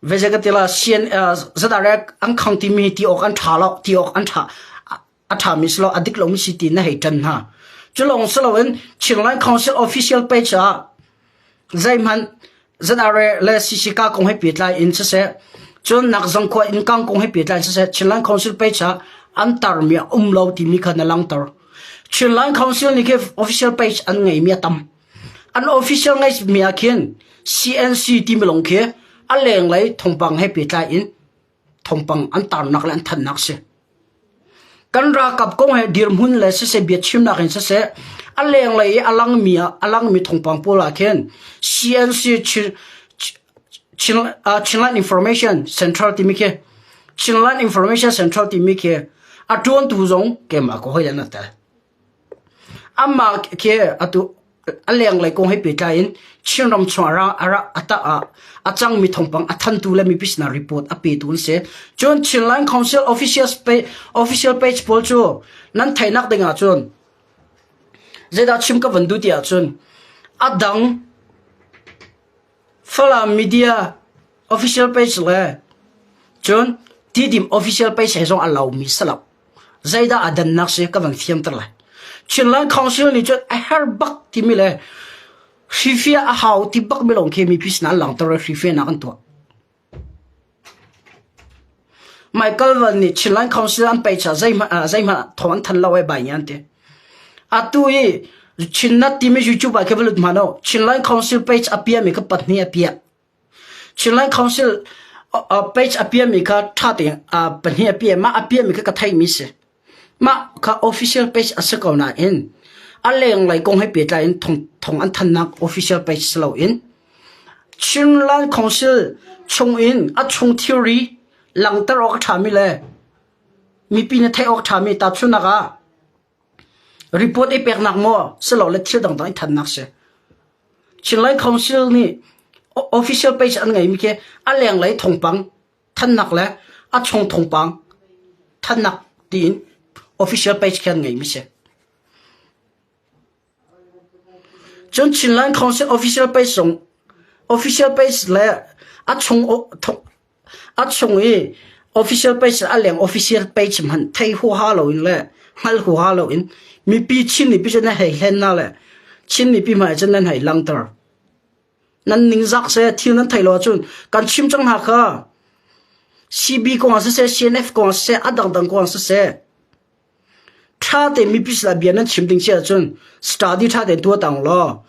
Vegetila CN ZRA an khang timi ti awk an ṭha lo ti awk an ṭha a ṭhami si lo a dik lomi si ti na hei ṭan hna. Cu lawng si loin Chinland Council official page ah zeihmanh ZRA le CCK kong he pehtlai in siseh cun nakzang khua in kang kong he pehtlai in siseh Chinland Council page ah an tarmi a um lo timi kha na langhter. Chinland Council nih khi official page an ngeimi a tam. An official ngeimi ah khin CNC timi lawng khi a lenglei thawngpang he pehtlai in thawngpang an tarnak le an thannak si. Kan ralkap kong he dirhmun le siseh biachimnak in siseh a lenglei i a langmi ah a langmi thawngpang pawl ah khin CNC Chin, Chin, uh, Chinland Information Central timi khi Chinland Information Central timi khi a ṭuantu zong keimah ko hoi an tel. Amah khi atu a lenglei kong he pehtlai in Chinram chung a cangmi thawngpang a thantu le mipi sinah report a petu an si. Cun Chinland Council official page pawl cu nan theihnak ding ahcun zeidah chim ka van duh ti ahcun a dang Falam media official page le cun Tidim official page he zong a lomi si lo. Zeidah a dannak si ka van fianter lai. Chinland Council nih cun a her bak timi le hrifia a hau ti bak mi lawng khi mipi sinah an langhter i hrifia nak an tuah. Michael Van nih Chinland Council an page ah zeihmanh zeihmanh thawng an than lo ai bai an ti. Atu i Chinnet timi YouTube ah khi va lut hmanh u. Chinland Council page a piah mi kha pahnih a piah. Chinland Council page a piahmi kha ṭha tein pahnih a piah. Mah a piahmi kha ka theihmi si. Mah kha official page a si ko nain a lenglei kong he pehtlai in thong an thannak official page si loin Chinland Council chung in a chung thilri langhter awk a ṭhami le mipi nih theih awk a ṭhami tahchunhnak ah Report i peknak maw silole thil dangdang i thannak si. Chinland Council nih official page an ngeimi khi a lenglei thawngpang thannak le a chung thawngpang thannak tiin official page khi an ngeimi si. Cun Chinland Council official page zong official page le a chung A chung i official page a leng official page hmanh thei huaha loin le hngal huaha loin mipi Chin mipi cu nan hei hlen hna le Chin mipi hmai cun nan hei langhter. Nan ningzak seh thil nan theih lo ahcun kan chim cang hna kha CB kong ah siseh CNF kong ah siseh a dangdang kong ah siseh Ṭha tein mipi sinah bia nan chim ding si ahcun study ṭha tein tuah ta law,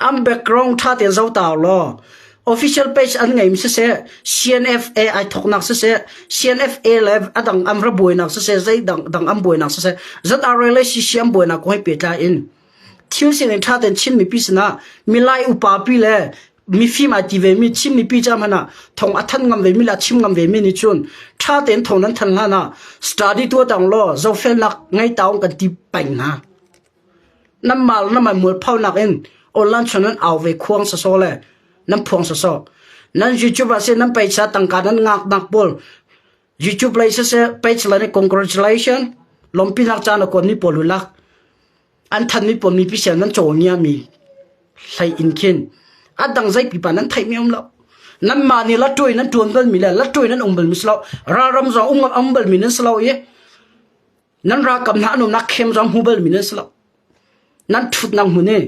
an background ṭha tein zoh ta law, official page an ngeimi siseh, CNFA ai thawknak siseh, CNFA le a dang an ra buainak siseh, zei dang dang an buainak siseh, ZRA le CC an buainak kong he pehtlai in thil sining ṭha tein Chin mipi sinah milai upa pi le mifim ai ti vemi Chin mipi ca hmanh ah thong a than ngam vemi le a chim ngam vemi nih cun ṭha tein thong nan than hlan ah study tuah tang law zohfelnak ngei taung kan ti peng hna. Nan mal na mai mualphonak in online chun nan au ve khuang sasaw le nan phuang sasaw. Nan YouTube ah sin nan peisa tangka nan ngak nak pawl YouTube lei siseh page lei nih congratulation lawmpinak caan a kuatmi pawl ulak an thanmi pawl mipi sian nan caw mi hlei in khin a dang zei pipa nan theihmi um lo nanmah nih latuai nan tuan bal mi le latuai nan um bal mi si lo ralram zong um um bal mi nan si lo i nan ralkap hna an umnak khem zong hmu bal mi nan si lo nan thutnak hmun i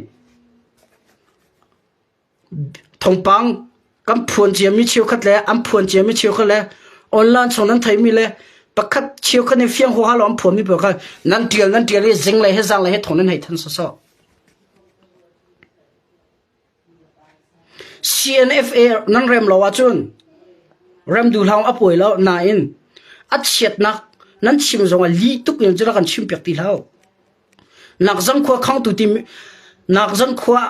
Thawngpang kan phuan ciami cheukhat le an phuan ciami cheukhat le online chung nan theihmi le pakhat cheukhat nih fiang huaha lo an phuanmi pawl kha nan ṭial nan ṭial i zinglei he zanglei he thawng nan hei than sawsawh. CNFA nan rem lo ahcun rem duh hlah a pawi lo nain a chiatnak Nan chim zong ah lih tuk in cu rak kan chim piak ti hlah u. Nakzang khua khangtu timi Nakzang khua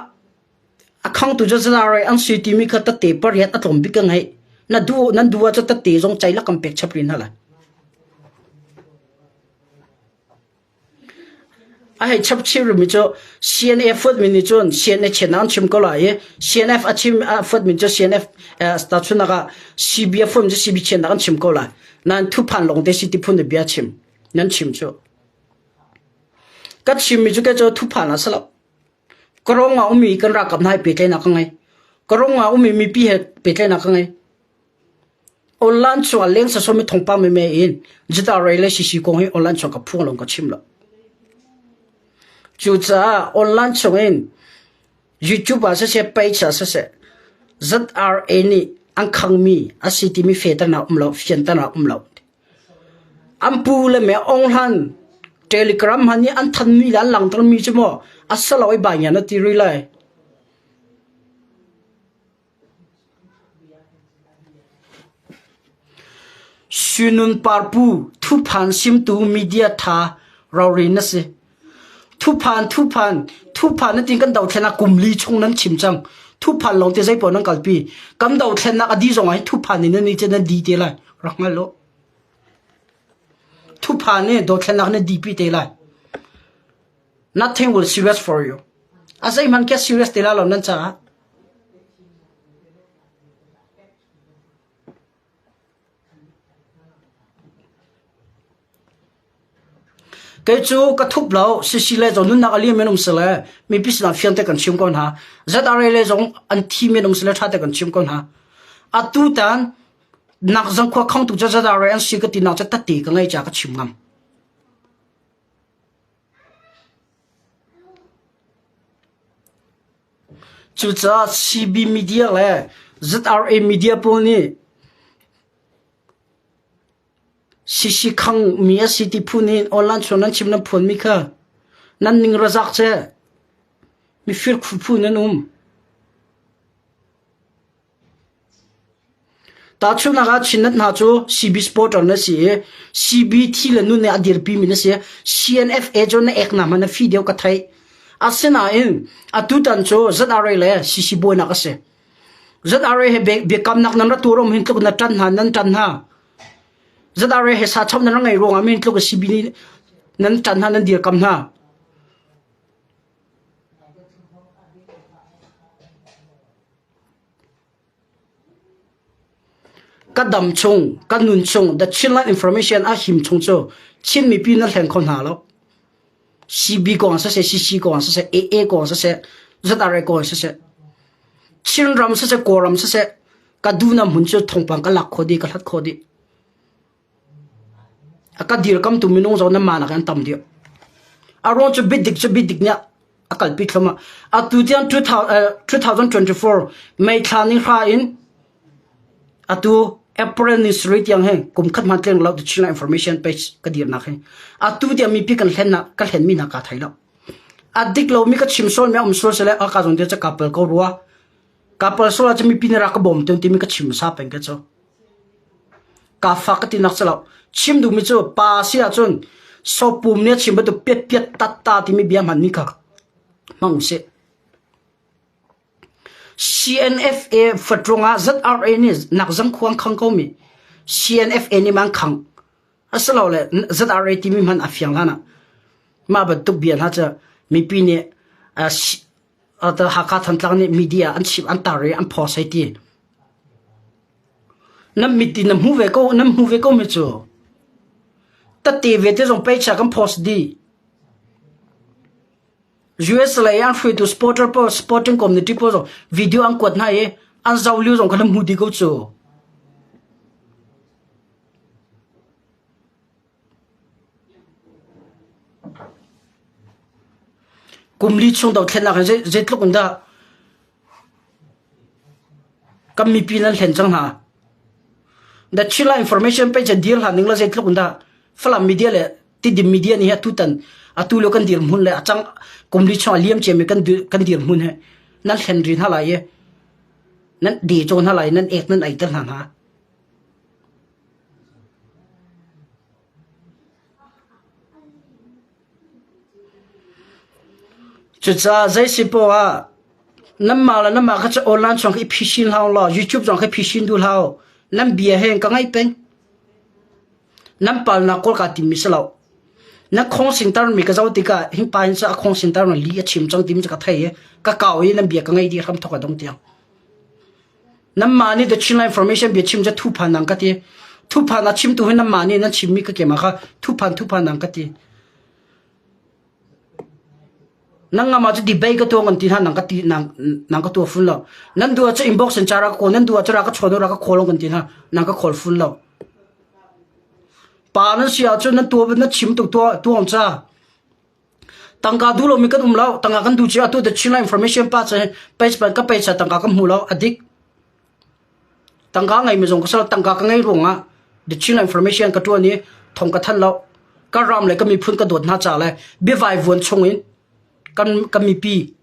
a khangtu cu ZRA an si timi kha tette pariat a tlawm bik ka ngeih. Na duh nan duh ahcun tette zong ceilak kan pek chap rih hna lai. A hei chap chih rihmi cu CNA fuatmi nih cun CNA chiatnak an chim ko lai i CNF a chim a fuatmi cu CNF tahchunhnak ah CB a fuatmi cu CB chiatnak an chim ko lai. Nain thuphan lawngte si ti phun in bia chim nan chim cu. Ka chimmi cu kei cu thuphan a si lo. Ka rong ah ummi kan ralkap hna he pehtlaihnak ka ngei. Ka rong ah ummi mipi he pehtlaihnak ka ngei. Online chungah leng sasawmi thawngpang meme in Jita Ray le CC kong hi online chung ka phuang lo ka chim lo. Cucaah online chungin YouTube ah siseh, page ah siseh, ZRA nih an khangmi a si timi fehternak um lo, fianternak um lo. An pu le me ong hlan Telegram han nih an thanmi le an langhtermi cu maw a si lo i bai ngian a ti rih lai. Sunun parpu thuphan simtu media tha rori na si. Thuphan thuphan thuphan na tin kan dothlennak kum li chung nan chim cang. Thuphan lawng te zeipaoh nan kalpi. Kan dothlennak a di zong ah thuphan in nan ni nan di te lai. Rak hngal u. Thuphan nih dothlennak na dipi te lai. Nothing will serious for you. A zeihmanh ke serious te la lo nan caah. Kei cu ka thup lo, sisi le zong nunnak a liam men um si le mipi sinah fiangte kan chim ko hna. ZRA le zong an thi men um si le ṭha te kan chim ko hna. Atu tan nak zang khua khong tu cu ZRA an si ka ti nak cu tatti ka ngei ca ka chim ngam. Cucaah CB media le ZRA media pawl nih Sisi khang mi a si ti phu nih online chung nan chim nan phuan mi kha nan ning razak che mifir khu phu nan um. Tahchunhnak ah Chinnet hna cu CB supporter na si i CB thi le nun nih a dirpi mi na si. CNFA cu na ek na hman na fi deuh ka theih. Asinain atutan cu ZRA le CC buainak a si. ZRA he biakamnak nan ra tur um hin tluk na ṭan hna nan ṭan hna. ZRA he sa chom nan ra ngei ruangah min tluk CB nih nan ṭan hna nan dirkam hna. Ka dam chung, ka nun chung, the Chinland information a him chung cu Chin mipi na hleng kho hna lo. CB kong siseh, CC kong siseh, AA kong siseh, ZRA kong siseh, Chinram siseh, Kawlram siseh, ka duhnak hmun cu thawngpang ka lak khawh dih, ka hlat khawh dih. A ka dirkamtu minung zong nan mah nakin an tam deuh. A ruang cu biadik cu biadik nih a kalpi thluahmah. Atu tiang 2024 May thla ni hra in atu April ni sarih tiang hi kum khat hman tleng lo The Chinland Information page ka dirnak hi. Atu tiang mipi kan hlennak ka hlenmi hna kaa thei lo. A dik lomi ka chim sual mi a um sual sile a ka zong te ca ka pal ko rua. Ka pal sual ahcun mipi nih rak ka bawm tawn timi ka chim hmasa peng ke cu. Ka fak ka tinak si lo. Chim duhmi cu pa si ahcun sopum nih a chim bantuk piat piat tat ta timi bia hmanmi kha hmang usih. CNFA fatrung ah ZRA nih nak zang khuang khang ko mi CNFA nih man khang asilole ZRA timi hman a fiang hlan ah mah bantuk bia hna cu mipi nih Hakha Thantlang nih media an chim an tar i an phaw sei ti. Nan mit in nan hmu ve ko nan hmu ve ko mi cu. Tate ve te zong pei chia kan post di. US lei an hruaitu supporter pawl supporting community pawl zong video an kuat hna i an zoh lio zong kha nan hmu di ko cu. Kum li chung dothlennak in zeitluk in dah kan mipi nan hlen cang hna. The Chila information page dir hlan ning la zeitluk in dah Falam media le Tidim media nih atutan atu lio kan dirhmun le a cang kum li chung a liam ciami kan kan dirhmun he nan hlen rin hna lai i nan de cawn hna lai nan ek nan ei ter hna hna. Cucaah zei si poah ah nanmah le nanmah kha cu online chung khi i phisin hlah law YouTube zong khi phisin duh hlah u. Nan bia he ka ngaih peng. Nan palnak kawl kaa timmi si lo. Na khawng tarmi ka zoh tikah hi pa hin cu a khawng tarmi li a chim cang timi cu ka thei i ka kau i nan bia ka ngaih dih hram thok a dong tiang. Nanmah nih The Chinland Information bia chim cu thuphan nang ka ti. Thuphan a chimtu hi nanmah nih nan chimmi ka kemah kha thuphan thuphan nang ka ti. Nang ngam ah cu debate ka tuah ngan ti hna nang ka ti nang nang ka tuah fun lo. Nan duh ah cu inbox in cara ka kawl nan duh ah cu ra ka chawn ra ka call kan ti hna nang ka call fun lo. Pa nan si ahcun nan tuah na chim tuk tuah tuang ca. Tangka duh lomi kan um lo. Tangka kan duh ci atu the Chinland information pa cu page pan ka page tangka ka hmu lo adik. Tangka ngei mi zong ka sal tangka ka ngei ruangah the Chinland information ka tuan i thong ka than lo. Ka ram le ka miphun ka dawt hna ca le biavai vuan chung in kan ka mipi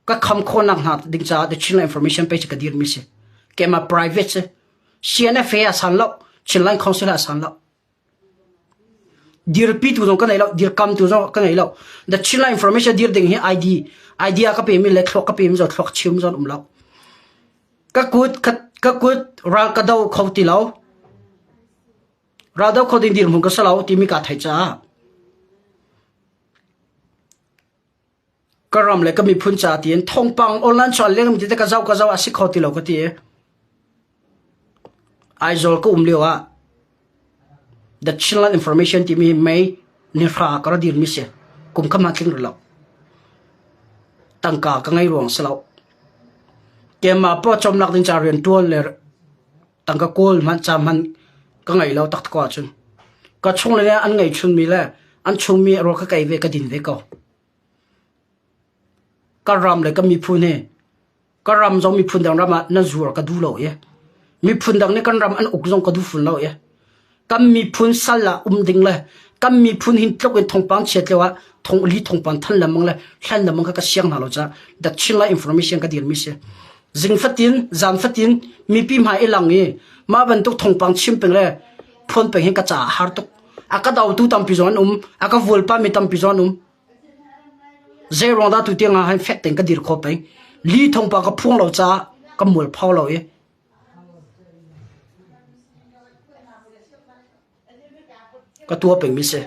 ka kham khawhnak hna ding caah the Chinland information page ka dir mi si. Keimah private si. CNF he a san lo. Chinland Council he a san lo. Dirpitu zong ka nei lo, dirkamtu zong ka ngei lo. The Chinland information dir ding hi ID, idea ka pemi le thluak ka pemi zong thluak chim zong um lo. Ka kut ka, ka kut ral ka do kho ti lo. Ral do kho ding dirhmun ka si lo timi ka theih caah ka ram le ka miphun ca tiin thawngpang online chuan lengmi te ka zoh ka zoh a si kho ti lo ka ti. Aizawl ka um lio ah The Chinland Information timi mei nihra ka ra dirmi si. Kum kha ma tling rih lo. Tangka ka ngei ruang si lo. Keimah paw cawmnak ding ca rian tuan le tangka kawl hmanh ca hmanh ka ngei lo taktak ko ahcun ka chung le an ngei chunmi le an chungmi rawl ka kei ve ka din ve ko. Ka ram le ka miphun hi ka ram zong miphun dang ram ah nan zuar ka duh lo i miphun dang nih kan ram an uk zong ka duh fun lo i kan miphun sal ah um ding le kan miphun hin tluk in thongpang chiat lio ah thong li thongpang than lemang le hlan lemang kha ka siang hna lo ca the Chinland information ka dir mi si zing fatin zan fatin mipi hmai i lang i mah bantuk thongpang chim peng le phone peng hin ka ca har tuk a ka do tu tampi zong an um a ka vualpa mi tampi zong an um Zei ruang dah tutiang ah hin fek tein ka dir khawh peng? Li thawngpang ka phuang lo caah ka mualpho lo i ka tuah pengmi si.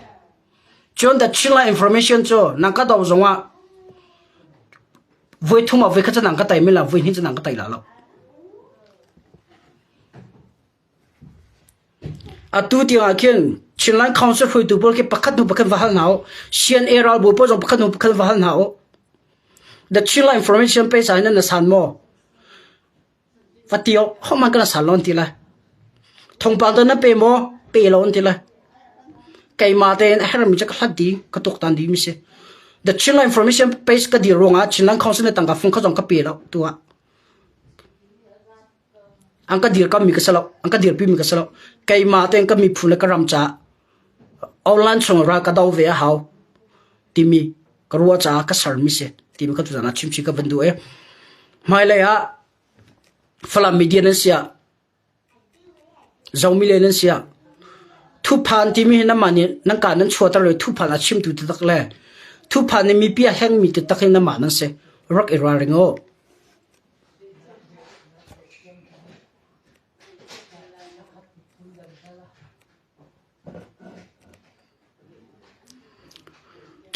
Cun the Chinland information cu nang ka do zongah voi thum ah voi khat cu nang ka tai men la voi hnih cu nang ka tai la lo. Atu tiangah khin Chinland Council hruaitu pawl khi pakhat hnu pakhat va hal hna u. CNA ralbawi pawl zong pakhat hnu pakhat va hal hna u. The Chinland Information page ah hin na san maw? Va ti u. Hohmanh kan san lo an ti lai. Thawngpang tu na pe maw? Pe lo an ti lai. Keimah tein a herhmi cu ka hlat dih, ka tuaktan dih mi si. The Chinland Information page ka dir ruangah Chinland Council nih tangka fung kha zong ka pe lo tu ah. An ka dirkammi ka si lo. An ka dirpimi ka si lo. Keimah tein ka miphun le ka ram caah online chung ral ka do ve a hau timi ka ruah caah ka sermi si timi ka tuzan ah chimchih ka van duh i hmailei ah Falam media nan si ah Zomi le nan si ah thuphan timi hi nanmah nih nan ka nan chuahter lo i thuphan a chimtu taktak le thuphan nih mipi a hlengmi taktak hi nanmah nan si. Rak i ralring u.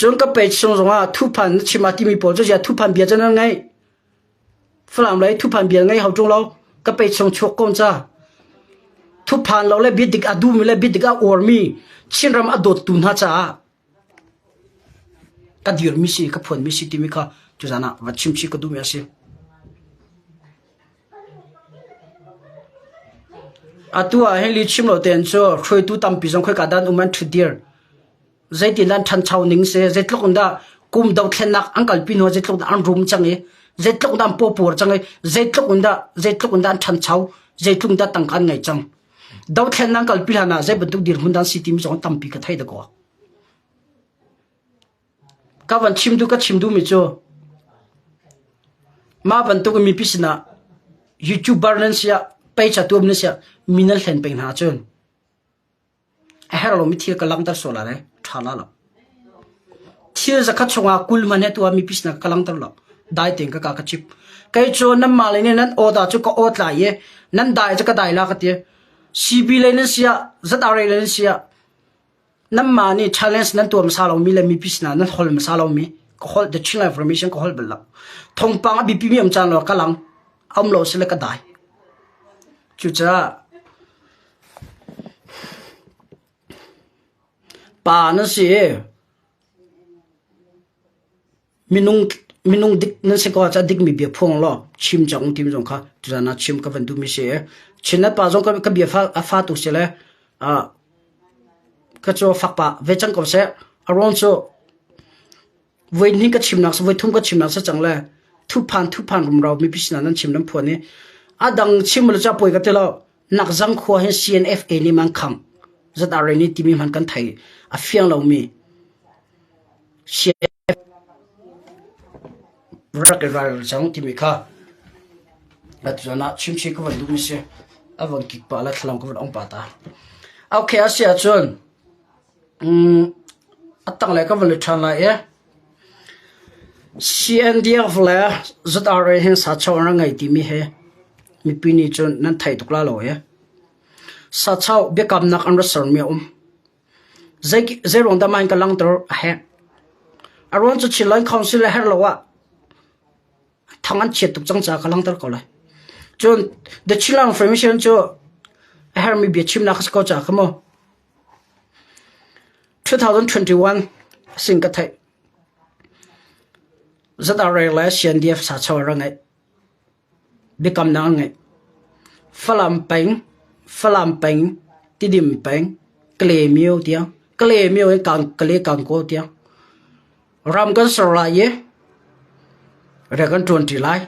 Cun ka page chung zongah thuphan na chim ah timi pawl cu ziah thuphan bia cu nan ngaih? Falam lei thuphan bia ngei hau ṭung lo. Ka page chung chuak ko ca. Thuphan lo le bia dik a duhmi le bia dik a uarmi Chinram a dawttu hna caah Ka dirmi si, ka phuanmi si timi kha tuzan ah va chimchih ka duhmi a si. Atu ah hin lihchim lo tein cu hruaitu tampi zong khoika dah an um an ṭhutdir. Zeitin dah an ṭhancho ning si, zeitluk in dah kum dothlennak an kalpi hnu ah zeitluk dah an rum cang i, zeitluk dah an pawpur cang i, zeitluk in dah zeitluk in dah an ṭhancho, zeitluk in dah tangka an ngei cang. Dothlennak an kalpi hlan ah zei bantuk dirhmun dah an si timi zong tampi ka thei dakaw. Ka van chim duh ka chim duhmi cu mah bantuk in mipi sinah YouTuber nan si ah page a tuam nan si ah mi nan hlen peng hna ahcun a herh lomi thil ka langhter sual lai ṭha la lo. Thil. Thil zakhat chungah 20 man he tuah mi pisnak ka langter lo. Dai tein ka ka ka chip. Kei cu nan mah le nih nan order cu ka awt lai i nan dai cu ka dai la ka ti. CB lei nan si ah ZRA lei nan si ah nanmah nih challenge nan tuah hmasa lomi le mipi sinah nan hol hmasa lomi ka hol the Chin information ka hol bal lo. Thawngpang a biapimi um caan lo ka lang. Um lo sile ka dai. Cucaah pa nan si i Minung minung dik nan si ko ahcun a dikmi bia phuang law chim cang timi zong kha tuzan ah chim ka van duhmi si i Chinnet pa zong ka bia fa a fa tuk si le uh, ka cu fak pah ve cang ko seh. A ruang cu voi hnih ka chimnak voi thum ka chimnak si cang le thuphan thuphan rumro mipi sinah nan chim nan phuan i a dang chim le ca poi ka ti lo nak zang khua hin CNFA nih man khang ZRA nih timi hman kan thei a fiang lomi Rak i ral cang timi kha atu ah chimchih ka van duhmi si. A van kik pah le thlalang ka van ong pah ta. Okay, a si ahcun a tanglei ka van let ṭhan lai i CNDF le ZRA hin sacho an rak ngei timi hi mipi nih cun nan thei tuk la lo i sacho biakamnak an rak sermi a um. Zeiruang dah mah in ka langhter a herh? A ruang cu Chinland Council a herh lo ah thang an chiat tuk cang caah ka langhter ko lai. Cun The Chinland Reformation cu a herhmi biachimnak a si ko caah kha mu 2021 sin ka theih. ZRA le CNDF sacho a ra ngeih. Biakamnak an ngeih. Falam peng, Falam peng, Tidim peng, Kalaymyo tiang, Kalaymyo in Kale Kangkaw tiang ram kan ser lai i rian kan ṭuanṭi lai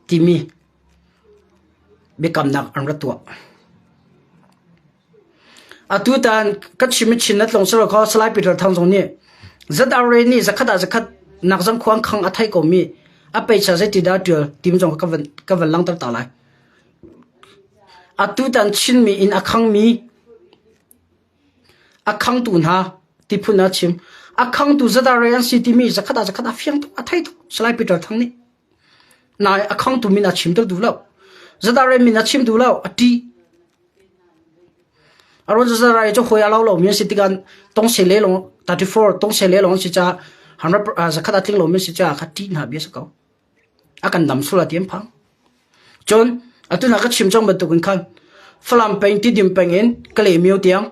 timi biakamnak an ra tuah. Atutan ka chim i Chin na tlung selaw kho Salai Peter Thang zong nih ZRA nih zakhat ah zakhat nak zong khuang khang a thei komi a peicha zeiti dah ṭial tim zong ka van ka van langhter ta lai. Atutan Chinmi in a khangmi a khangtu hna tiphun a chim. A khangtu ZRA an si timi zakhat ah zakhat a fiang tuk a thei tuk Salai Peter Thang nih. Nai a khangtu min a chimter duh lo. ZRA min a chim duh lo a ṭih. A ruang cu ZRA cu hawi a lo lomi an si tikah tongse le lawng 34 tongse le lawng an si caah zakhat a tling lomi an si caah kha ṭih hna bia a si ko. A kan dam sual ti an phang. Cun atu na ka chim cang bantukin khan Falam peng Tidim peng in Kalaymyo tiang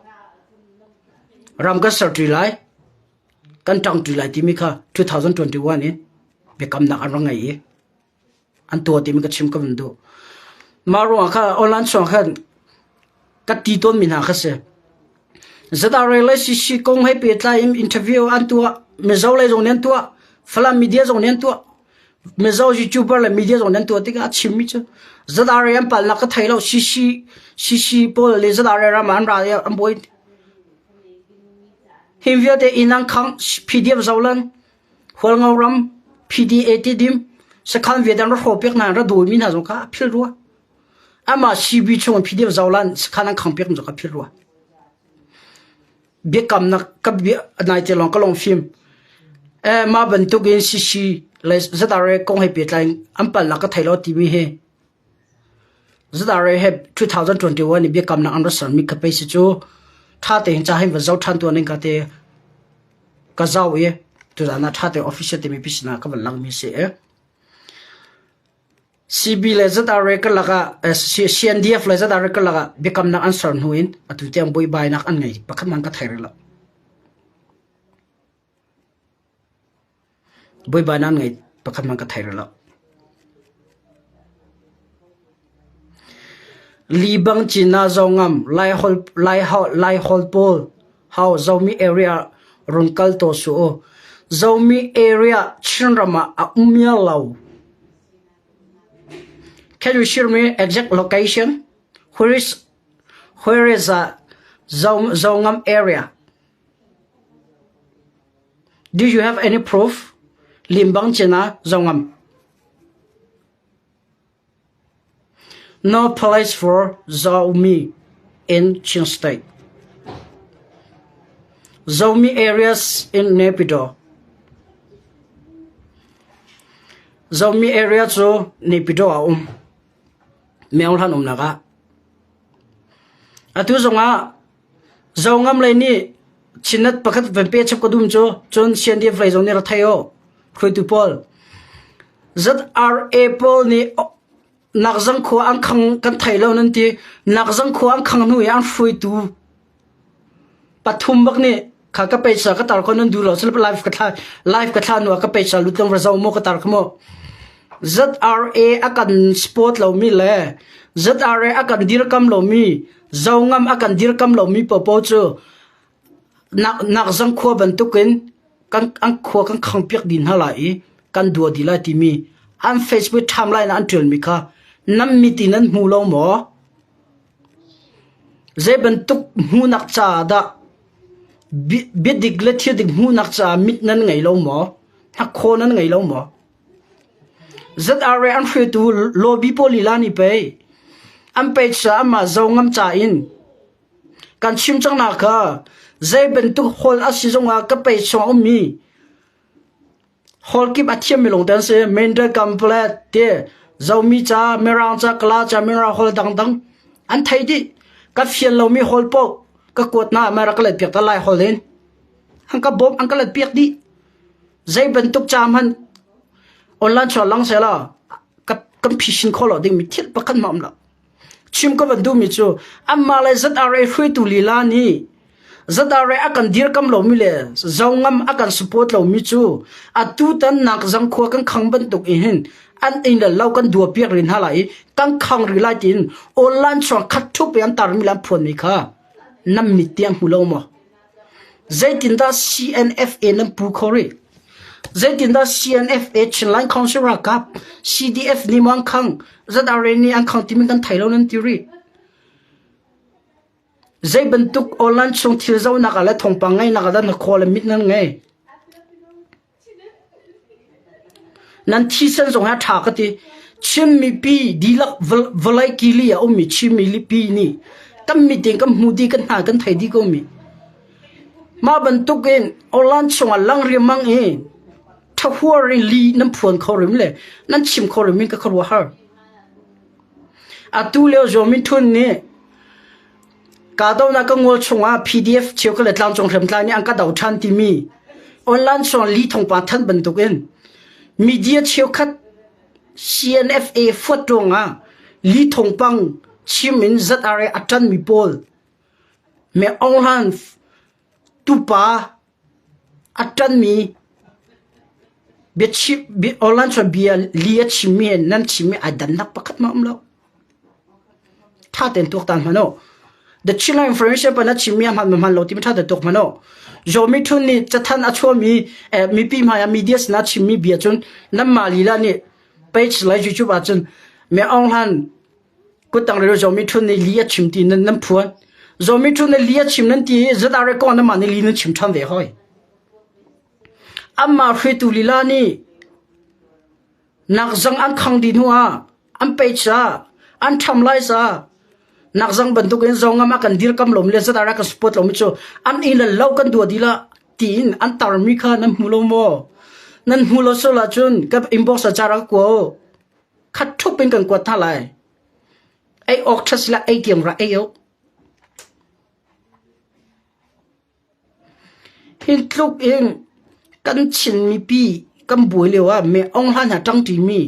ram kan ser ṭi lai, kan ṭang ṭi lai timi kha 2021 in biakamnak an rak ngei i an tuah timi ka chim ka van duh. Mah ruangah kha online chung khan ka ti tawnmi hna kha si. ZRA le CC kong he pehtlai in interview an tuah, Mizo lei zong nih an tuah, Falam media zong nih an tuah, Mizo YouTuber le media zong nih an tuah tikah a chimmi cu ZRA an palnak ka thei lo, CC CC pawl le ZRA ram ah an ra i an buai. Hi vialte inn an khang, PDF zolan, Hualngo ram PDA Tidim sakhan vialte an ra hrawhpiak hna an ra dawimi hna zong kha a phil rua. Amah CB chung in PDF zolan sakhan an khangpiak mi zong kha a phil rua. Biakamnak ka bia nai te lawng ka lawng fim. Eh mah bantuk in CC le ZRA kong he pehtlai an palnak ka thei lo timi hi ZRA he 2021 i biakamnak an ra sermi ka pei si cu ṭha tein ca hin va zoh ṭhan tuan ning ka te Ka zoh i tuzaan ah ṭha tein official timi pi sinah ka van langmi si i CB le ZRA karlak ah CNDF le ZRA karlak ah biakamnak an ser hnu in atu tiang buaibainak an ngei pakhat hmanh ka thei rih lo. Buaibainak an ngei pakhat hmanh ka thei rih lo. Libang Cina Zongam Laiholh pawl hau Zomi area rung kal taw su u. Zomi area Chinram ah a um lo. Can you share me exact location? Where is where is uh, Zongam area? Do you have any proof? Limbang Cina Zongam. No place for Zomi in Chin State. Zomi areas in Naypyidaw. Zomi area cu Naypyidaw ah a um. Myohlan umnak ah. Atu zongah Zongam lei nih Chinnet pakhat van pe chap ka dum cu cun CNDF lei zong nih ra thei aw hruaitu pawl. ZRA pawl nih nakzang khua an khang kan thei lo nan ti nakzang khua an khang hnu i an hruaitu pathum bak nih kha ka peisa ka tar kho nan duh lo live ka thla live ka thla nu ka peisa lutlong ra zo mo ka tar kha mo ZRA a kan support lomi le ZRA a kan dirkam lomi zongam a kan dirkam lomi popo cu nak nak zang khua bantukin kan an khua kan khang piak dih hna lai i kan dua dih lai timi an Facebook timeline ah an ṭialmi kha nan mit in nan hmu lo maw? Zei bantuk hmuhnak caah dah biadik le thildik hmuhnak caah mit nan ngei lo maw? Hnakhaw nan ngei lo maw? ZRA an hruaitu lobby pawl lila nih pei an pei caah amah zo ngam ca in Kan chim cang nak kha zei bantuk hall a si zongah ka pei chung a ummi hall kip a thiammi lawng te an si. Mindel Complet te Zomi ca, Mirang ca, Kala ca, Mirang hall dangdang an thei dih. Ka fian lomi hall paoh ka kuat hna ah rak ka let piak ta lai hall in. An ka bawmh, an ka let piak dih. Zei bantuk ca hmanh online chuah lang seh law ka kan phisin khawh lo dingmi thil pakhat hmanh um lo. Chim ka van duhmi cu anmah le ZRA hruaitu lila nih ZRA a kan dirkam lomi le zongam a kan support lomi cu atutan nak zangkhua kan khang bantuk in hin an inn le lo kan dua piak rih hna lai i kan khang rih lai tiin online chuang khat thup i an tarmi le an phuanmi kha nan mit tiang hmu lo maw? Zeitindah CNFA nan pu kho rih? Zeitindah CNFA Chinland Council ralkap CDF nih maw an khang, ZRA nih an khang timi kan thei lo nan ti rih. Zei bantuk online chung thil zohnak ah le thawngpang ngaihnak ah dah na khaw le mit nan ngei? Nan thisen zong hi a ṭha ka ti. Chin mipi dihlak vawlei kili ah a ummi Chin mipi nih kan mit in kan hmu dih, kan hna kan thei dih ko mi. Mah bantuk in online chungah lang riangmang i ṭhahuar in li nan phuan kho rim le nan chim kho rim in ka khuaruahhar. Atu lio Zaw Min Htun nih Kahdohnak ka ngol chungah PDF cheukhat le tlangcung hriamtlai nih an ka do ṭhan timi online chung li thawngpang thanh bantukin media cheukhat CNFA fuat ruangah li thawngpang chim in ZRA a ṭanmi pawl me Aung Hlan tupa a ṭanmi biachim online chung bia li a chimmi he nan chimmi ai dannak pakhat hmanh a um lo. Ṭha tein tuaktan hmanh u. The Chinland Information pa na chimmi a hman ma hman lo timi ṭha tein tuak hmanh u. Zaw Mithun nih cathanh a chuahmi eh, mipi hmai ah media sinah a chimmi bia cun nanmah lila nih page le YouTube ahcun Me Aung Hlan kuttang rero Zaw Mithun nih li a chim ti nan nan phuan. Zaw Mithun nih li a chim nan ti i ZRA kong nanmah nih li nan chim ṭhan ve hoi. Amah hruaitu lila nih Nakzang an khang dih hnu ah an pei ca an ṭham lai ca nakzang bantukin zongam ah kan dirkam lomi le zatah kan support lomi cu an i le lo kan dua dih lah tiin an tarmi kha nan hmu lo maw? Nan hmu lo sual ahcun ka inbox ah ca rak kua u. Khat ṭhup in kan kuat hna lai. Ei awk ṭha sila ei tiang ra ei u. Hi tluk in kan Chin mipi kan buai lio ah Me Aung Hlaing hna ṭangṭimi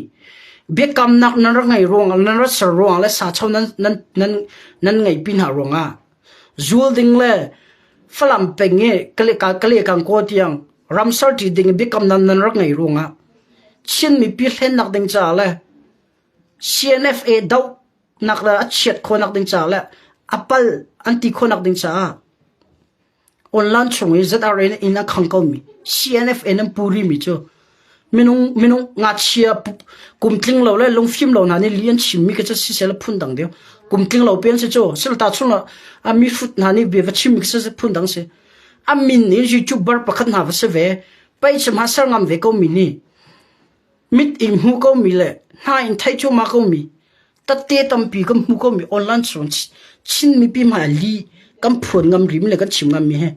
biakamnak nan rak ngeih ruangah nan rak ser ruangah le sacho nan nan nan nan ngeihpi hna ruangah zul ding le Falam peng i Kale-Kangkaw tiang ramser ṭi ding i biakamnak nan rak ngeih ruangah Chin mipi hlennak ding caah le CNFA doh nak le a chiat khawhnak ding caah le a pal an ti khawhnak ding caah online chung i ZRA in a khang komi CNFA nan pu rimi cu minung minung ngakchia kum tling lo le lungfim lo hna nih li an chimmi khi cu siseh phun dang deuh kum tling lo pen si cu silta chung a mi hrut hna nih bia va chimmi khi si phun dang si a min nih youtuber pakhat hna va si ve pei chim ha ser ngam ve ko mi nih Mit in hmu komi le hna in theih cuahmah komi tatte tampi kan hmu komi online chung Chin mipi hmai li kan phuan ngam rim le kan chim ngammi he.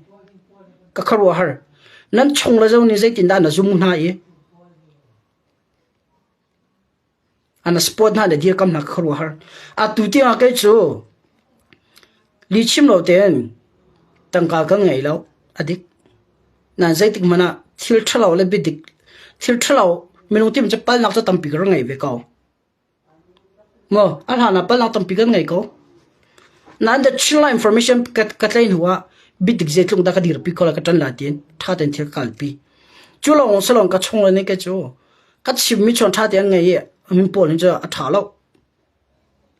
Ka khuaruahhar. Nan chung le zo nih zeitindah na zum hna i an support hna le dirkam hna ka khuaruahhar. Atu tiangah kei cu lihchim lo tein tangka kan ngei lo. A dik. Nain zeitik hmanh ah thil ṭhalo le biadik thil ṭhalo minung tim cu palnak cu tampi ka rak ngei ve ko. Maw a hlan ah palnak tampi kan ngei ko. Nain the Chinla information ka, ka tlei hnu ah biadik zeitluk dah ka dirpi ko la ka ṭan la tiin ṭha tein thil ka kalpi. Cu lawng si lawng ka chung le nih kei cu ka chimmi chuan ṭha tein an ngei i min pawl hin cu a ṭha lo.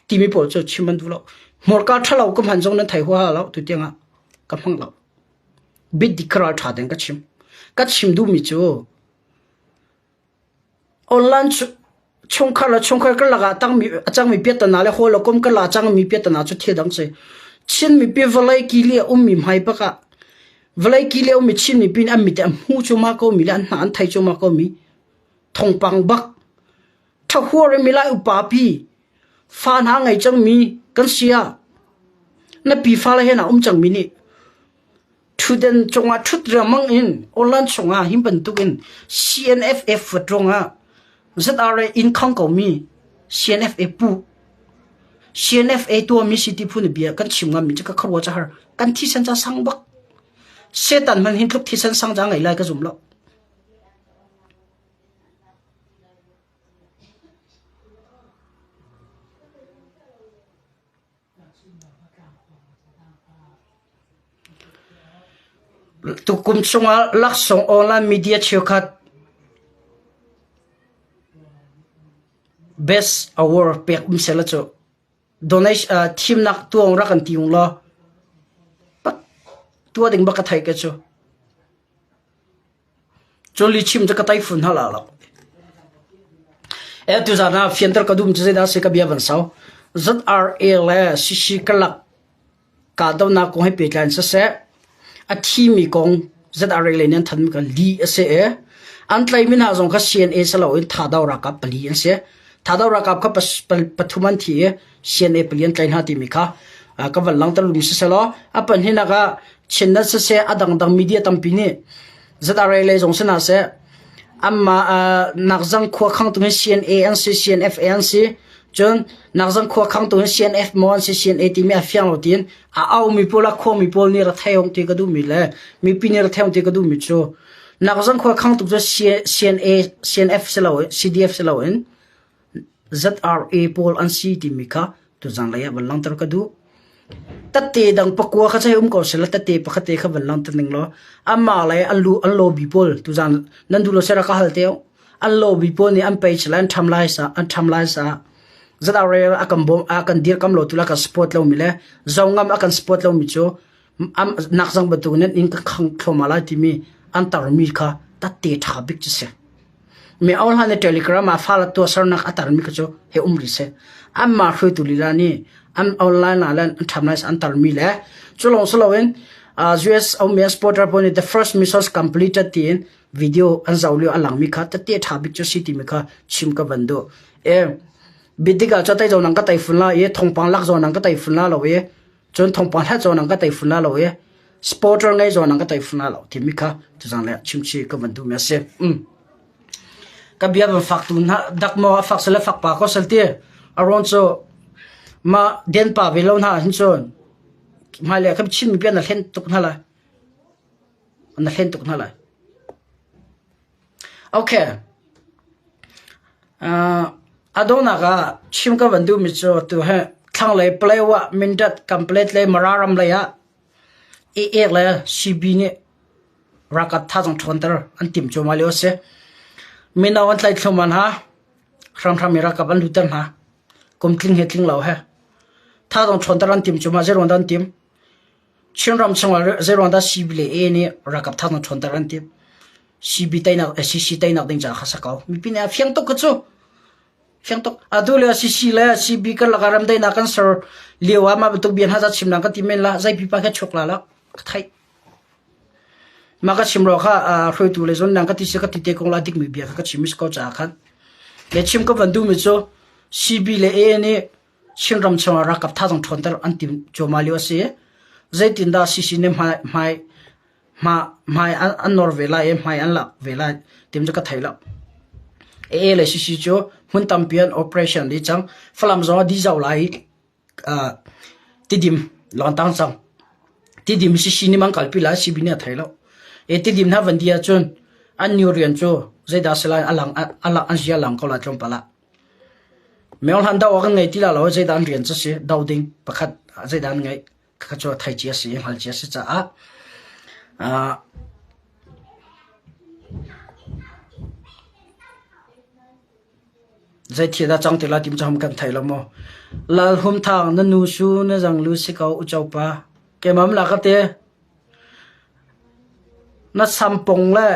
Timi pawl cu chim an duh lo. Hmurka ṭhalo ka hman zong nan thei huaha lo tu tiangah ka hmang lo. Biadik kha ral ṭha tein ka chim. Ka chim duhmi cu online chungkhar le chungkhar karlak ah tangmi a cangmi piahtana le hawi le kom karlak a cangmi piahtana cu thil dang si. Chin mipi vawlei kili a ummi hmai bak ah vawlei kili a ummi Chin mipi nih an mit an hmu cuahmah ko mi le an hna an thei cuahmah ko mi thawngpang bak ṭhahuar in milai upa pi fa hna ngei cangmi kan si ah na pi fale he na um cangmi nih Ṭhutden cungah ṭhut riangmang in online chungah hi bantukin CNFA fuat ruangah ZRA inn khang komi CNFA pu CNFA tuahmi si ti phun bia kan chim ngammi cu ka khuaruah ca har kan thisen ca sang bak Satan hmanh hin tluk thisen sang ca ngei lai ka zum lo. Tukum chungah laksawng online media cheukhat Best Award pek um sehla cu donation thimnak tuang rak kan ti ung law tuah ding bak ka theih ke cu. Cun lihchim cu ka taifun hna la lo. E tuzan ah fianter ka dum cu zeidah si ka bia van sau. ZRA le CC karlak kahdohnak kong he pehtlai in siseh, a thimi kong ZRA lei nih an thanmi kha lih a si i an tlaihmi hna zong kha CNA si loin Thado ralkap pali an si. Thado ralkap kha pathum an thi i CNA pali an tlaih hna timi kha ka van langhter lumi siselaw a pahnihnak ah Chinnet siseh a dangdang media tampi nih ZRA lei zong si hna seh anmah nakzang khua khangtu hi CNA an si CNF an si cun nakzang khua khangtu hi CNF maw an si CNA timi a fiang lo tiin a aumi pawl a khuami pawl nih ra thei ti ka duhmi le mipi nih ra thei ti ka duhmi cu nakzang khua khangtu cu CNA CNF si lo CDF si loin ZRA pawl an si timi kha tuzan lei ah van langhter ka duh. Tatte dang pakua kha chei um ko sela tatte pakhat te kha van langhter ning law amah le an lu an lobby pawl tuzan nan duh lo sera ka hal teo an lobby pawl nih an page le an tham lai sa an tham lai sa ZRA a kan bom a kan dir kam lo tu la kan support lo mi le zongam a kan support lo mi cu am nak zang bantuk nan in kan khang thloma lai timi an tar mi kha tatte tha bik chu si. Mi hlan i Telegram ah fale tuahsernak a tarmi kha cu hei um rih seh. Anmah hruaitu lila nih an online ah le an ṭham lai an tarmi le cu lawng si loin US ummi supporter pawl nih the first missions completed tiin video an zoh lio a langmi kha tete ṭha bik cu si timi kha chim ka van duh. E bidik ah cu tei zo nang ka tei fun la i thawngpang lak zo nang ka tei fun la lo i cun thawngpang hlat zawn ang ka tei fun la lo i supporter ngei zawn ang ka tei fun la lo timi kha tuzang le chimchi ka van duhmi a si. Mm. Ka bia van fak tu na dak maw a fak sale fak pa ko sal ti aron cu ma den pa ve lo hna hin cun hmai le kan chin mi bia na hlen tuk hna lai na hlen tuk hna lai Okay. Uh, a donghnak ah chim ka van duhmi cu tu hi thlanglei Palawa Mindat Kanpalet le Mara ram lei ah AA le CB nih ralkap thazaang ṭhawnter an timh cuahmah lio a si. Mino an tlaih thluahmah hna. Hramhram i ralkap an lutter hna. Kum tling he tling lo he. Thazaang ṭhawnter an timh cuahmah zeiruang dah an timh? Chinram chungah zeiruang dah CB le AA nih ralkap thazaang ṭhawnter an timh? CB teinak CC teinak ding caah kha si ko. Mipi nih a fiang tuk ka cu. Fiang tuk. Atu le CC le CB kan lakah remdaihnak kan ser lio ah mah bantuk bia hna za chim nang ka ti men la zei pipa kha chuk la la ka theih. Mah ka chim ro kha hruaitu le zon nang ka ti si ka ti te kong la dikmi bia kha ka chim mis ko caah khan. Le chim ka van duhmi cu CB le AA nih Chinram chungah ralkap thazaang ṭhawnter an timh cuahmah lio a si. Zeitindah CC nih hmai hmai Hmai an nor ve lai i hmai an lak ve lai tim cu ka thei lo. AA le CC cu hmun tampi an operation dih cang. Falam zong a dih zau lai i Tidim lawngtang cang. Tidim CC nih man kalpi lai CB nih a thei lo. E Tidim hna van di ahcun an new rian cu zeidah si lai a lang an zia lang ko lai tlawmpal ah. Myohlan do kan ngei ti la lo zeidah an rian cu si do ding pakhat zeidah an ngeih kha cu thei cia si hngal cia si caah Zei thil dah cang ti lai tim cu kan thei lo maw. Lal Hum Thang na nu su na zang lu si ko uco pa. Keimah la ka te. Na sampong le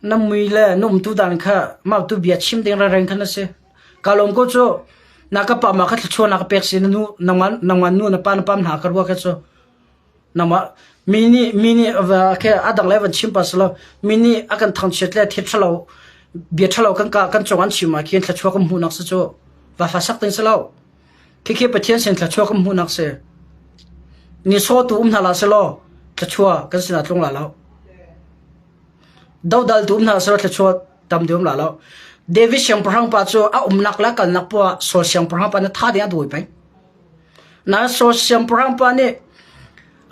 na mui le na umtu dan kha mah tu bia chim ding reng khan na si. Ka lawm ko cu na ka pa ma kha thluachuah na ka pek si na nu nangman nangman nu na pa na pam hna ka rua kha cu. Nangmah mi nih mi nih ke a dang le van chim pa silo mi nih a kan thangchiat le thil ṭhalo bia ṭhalo kan ka kan cung an chim ah khin thluachuah kan hmuhnak si cu va fa sak ding si lo. Khikhi Pathian sin thluachuah kan hmuhnak si. Ni sawtu um hna la selaw thluachuah kan sinah tlung la lo. Dodal tu um hna selaw thluachuah tam deuh um la lo. David siangpahrang pa cu a umnak le kalnak poah Saul siangpahrang pa na tha ding a dawi peng. Na Saul siangpahrang pa nih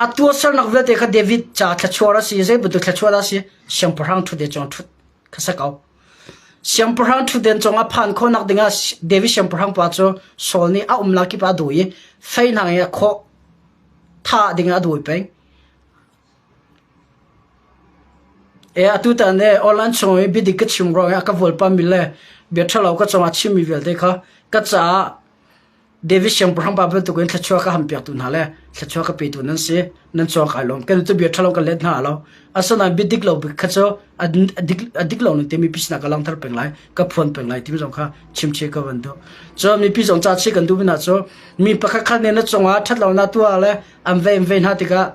a tuahsernak vialte kha David ca thluachuah a si, zei bantuk thluachuah dah a si? Siangpahrang ṭhutden cung ṭhut kha si ko. Siangpahrang ṭhutden cung a phan khawhnak dingah David siangpahrang pa cu Saul nih a umnak kip ah a dawi i fei hna in a khawh thah dingah a dawi peng. E atutan e online chung i biadik ka chim ruangah a ka vualpami le bia ṭhalo ka cungah chimmi vialte kha ka caah David siangpahrang pa bantukin thluachuah ka hampiaktu hna le thluachuah ka petu nan si. Nan cawk ai lawm. Kan cu bia ṭhalo kan let hna lo. Asinain bia dik lo bik kha cu a dik a dik lo ning te mipi sinah ka langhter peng lai, ka phuan peng lai timi zong kha chimchih ka van duh. Cun mipi zong ca chih kan duh hna cu mi pakhat khat nih na cungah ṭhat lonak tuah le an vei an vei hna tikah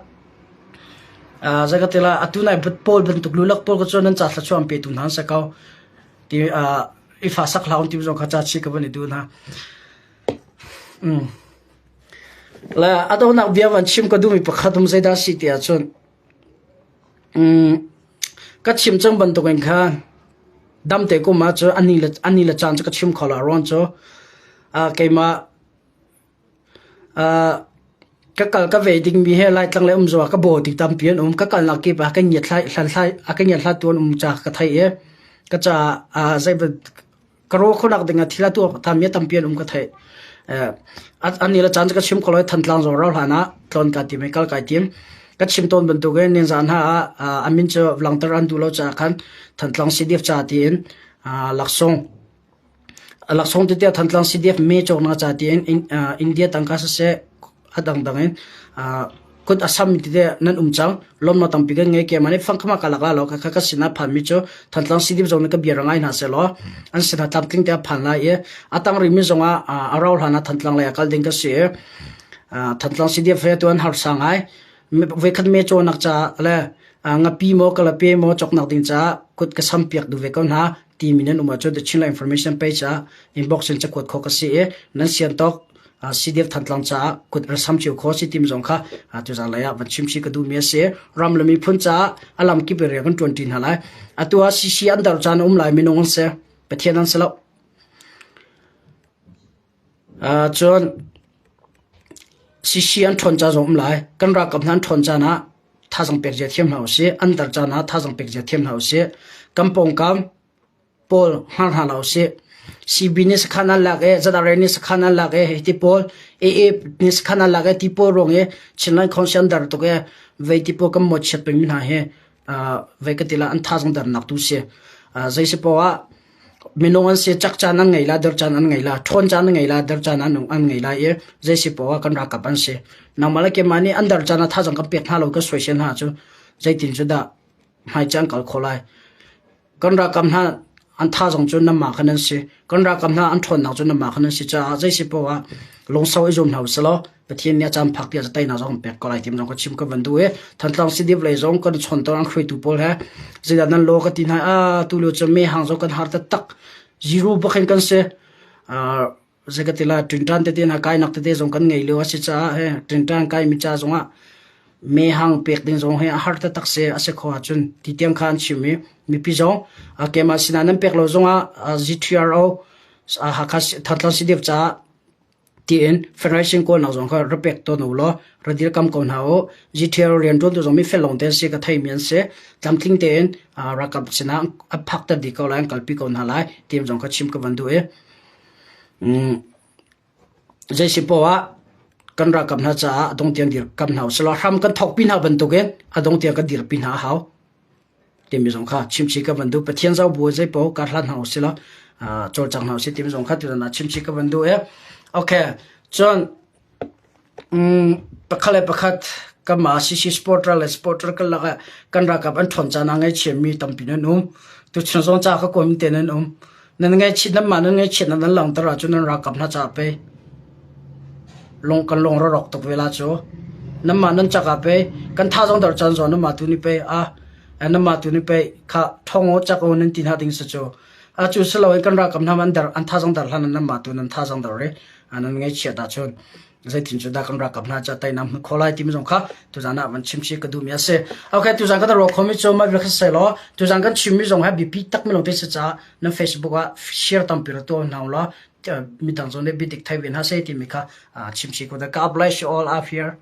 zei ka ti lai atu nai pawl bantuk lulak pawl ka cu nan ca thluachuah an petu hna an si ko. Ti i fa sak hlah ti zong kha ca chih ka van i duh hna. Mm. Le a donghnak bia van chim ka duhmi pakhat um zeidah si ti ahcun mm, ka chim cang bantukin khan damte kum ah cu ani le ani le caan cu ka chim kho la ruang cu keimah Ka kal ka vei dingmi he Laitlang le Umzaw ah ka baw ti tampi an um. Ka kalnak kip ah ka ngiat hlathlai a ka ngiat hlattu an um caah ka theih i ka caah zei ka ruah khawhnak ding ah thil a tuah tami tampi an um ka theih. An ni le caan cu ka chim kho lo i Thantlang zong rau hlan ah tlawn kaa tim i kal kai tim. Ka chim tawn bantukin nizaan hna ah a min cu langhter an duh lo caah khan Thantlang CDF ca tiin laksawng Laksawng tete Thantlang CDF me cawknak ca tiin India tangka siseh a dangdang in kut a sammi tete nan um cang. Lawmnak tampi kan ngei. Keimah nih fangkham ah ka lak la lo. Khakha ka sinah phanmi cu Thantlang CDF zong nih ka bia ra ngai hna sehlaw an sinah tlamtling te a phan lai i a tang rihmi zong ah a rau hlan ah Thantlang lei ah kal ding ka si i Thantlang CDF he tu an harsa ngai. Voikhat me cawnak caah le ngapi maw kalape maw cawknak ding caah kut ka sam piak duh ve ko hna. Timi nan um ahcun The Chinland Information page ah inbox in cakuat khawh ka si i nan sian tawk CDF Thantlang caah kut ra sam cio kho si tim zong kha tuzan lei ah van chim si ka duhmi a si. Ram le miphun caah a lam kip in rian kan ṭuan ṭi hna lai. Atu ah CC an dar caan a um lai minung an si. Pathian an si lo. Cun CC an ṭhawn ca zong um lai. Kan ralkap hna an ṭhawn caan ah thazang pek zia thiam hna usih. An dar caan ah thazang pek zia thiam hna usih. Kan pawngkam pawl hngar hna lo usih. CB nih sakhan an lak i ZRA nih sakhan an lak i hiti pawl AA nih sakhan an lak i ti pawl ruang i Chinland Council an dar tuk i vei ti pawl kan mawhchiat pengmi hna hi vei ka ti la an thazang darnak tu si. Zei si poah ah Minung an si cak caan an ngei la, der caan an ngei la, ṭhawn caan an ngei la, der caan an an ngei lai i zei si poah kan ralkap an si. Nangmah le keimah nih an der caan ah thazaang kan pek hna lo kan soisel hna cu zeitin cu dah hmai caan kal khawh lai. Kan ralkap hna an thazaang cu nanmah khan an si. Kan ralkap hna an ṭhawnnak cu nanmah khan an si caah zei si poah lungsau i zum hna usih law Pathian nih a caan phak tiah teinak zong pek ko lai ti zong ka chim ka van duh i Thantlang CDF lei zong kan chawn tawn an hruaitu pawl he zeidah nan law ka ti hna a tu lio cu me hang zong kan har taktak zero bak in kan si zei ka ti la ṭinṭan tete hna kainak tete zong kan ngei lio a si caah he ṭinṭan kai mi ca zongah. Mehhang pek ding zong hi a har taktak si a si kho ahcun ti tiang kha an chim i mipi zong keimah sinah nan pek lo zongah GTRO Hakha Thantlang CDF caah tiin federation kawlnak zong kha ra pek tawn u law ra dirkam ko hna u. GTRO rianṭuantu zong mifel lawng te an si ka theimi an si. Tlamtling tein ralkap sinah a phakter dih ko lai an kalpi ko hna lai ti zong kha chim ka van duh i Zeisi poah ah kan ralkap hna caah a dong tiang dirkam hna usih hram kan thawkpi hna bantukin a dong tiang kan dirpi hna a hau timi zong kha chimchih ka van duh. Pathian zoh bu zei paoh kar hlan hna usih law cawlcang hna usih timi zong kha tutan ah chimchih ka van duh i. Okay, cun Pakhat le pakhat kanmah CC supporter le supporter karlak ah kan ralkap an ṭhawn caan ah ngaihchiatmi tampi nan um. Tuchun zong ca ka kawm te nan um. Nan ngaihchiat nanmah nan ngaihchiatnak nan langhter ahcun nan ralkap hna caah pei lung kan lung rawk tuk ve la cu. Nanmah nan cak ah pei kan thazaang dor caan zong nanmah tu nih pei ah nanmah tu nih pei kha ṭhawng u cak u nan ti hna ding si cu. A cu si loin kan ralkap hna an der an thazaang dar hlan ah nanmah tu nan thazaang dor i nan ngaihchiat ahcun zeitin cu dah kan ralkap hna cu teinak hmu kho lai timi zong kha tuzan ah van chim chih ka duhmi a si. Okay, tuzan kan ruah khomi cu mah bia kha sai law tuzan kan chimmi zong hi biapi tak mi lawng te si caah nan Facebook ah share tampi ra tuah hna law midang zong nih biadik thei ve hna seh timi kha chim chih ko. God bless you all up here.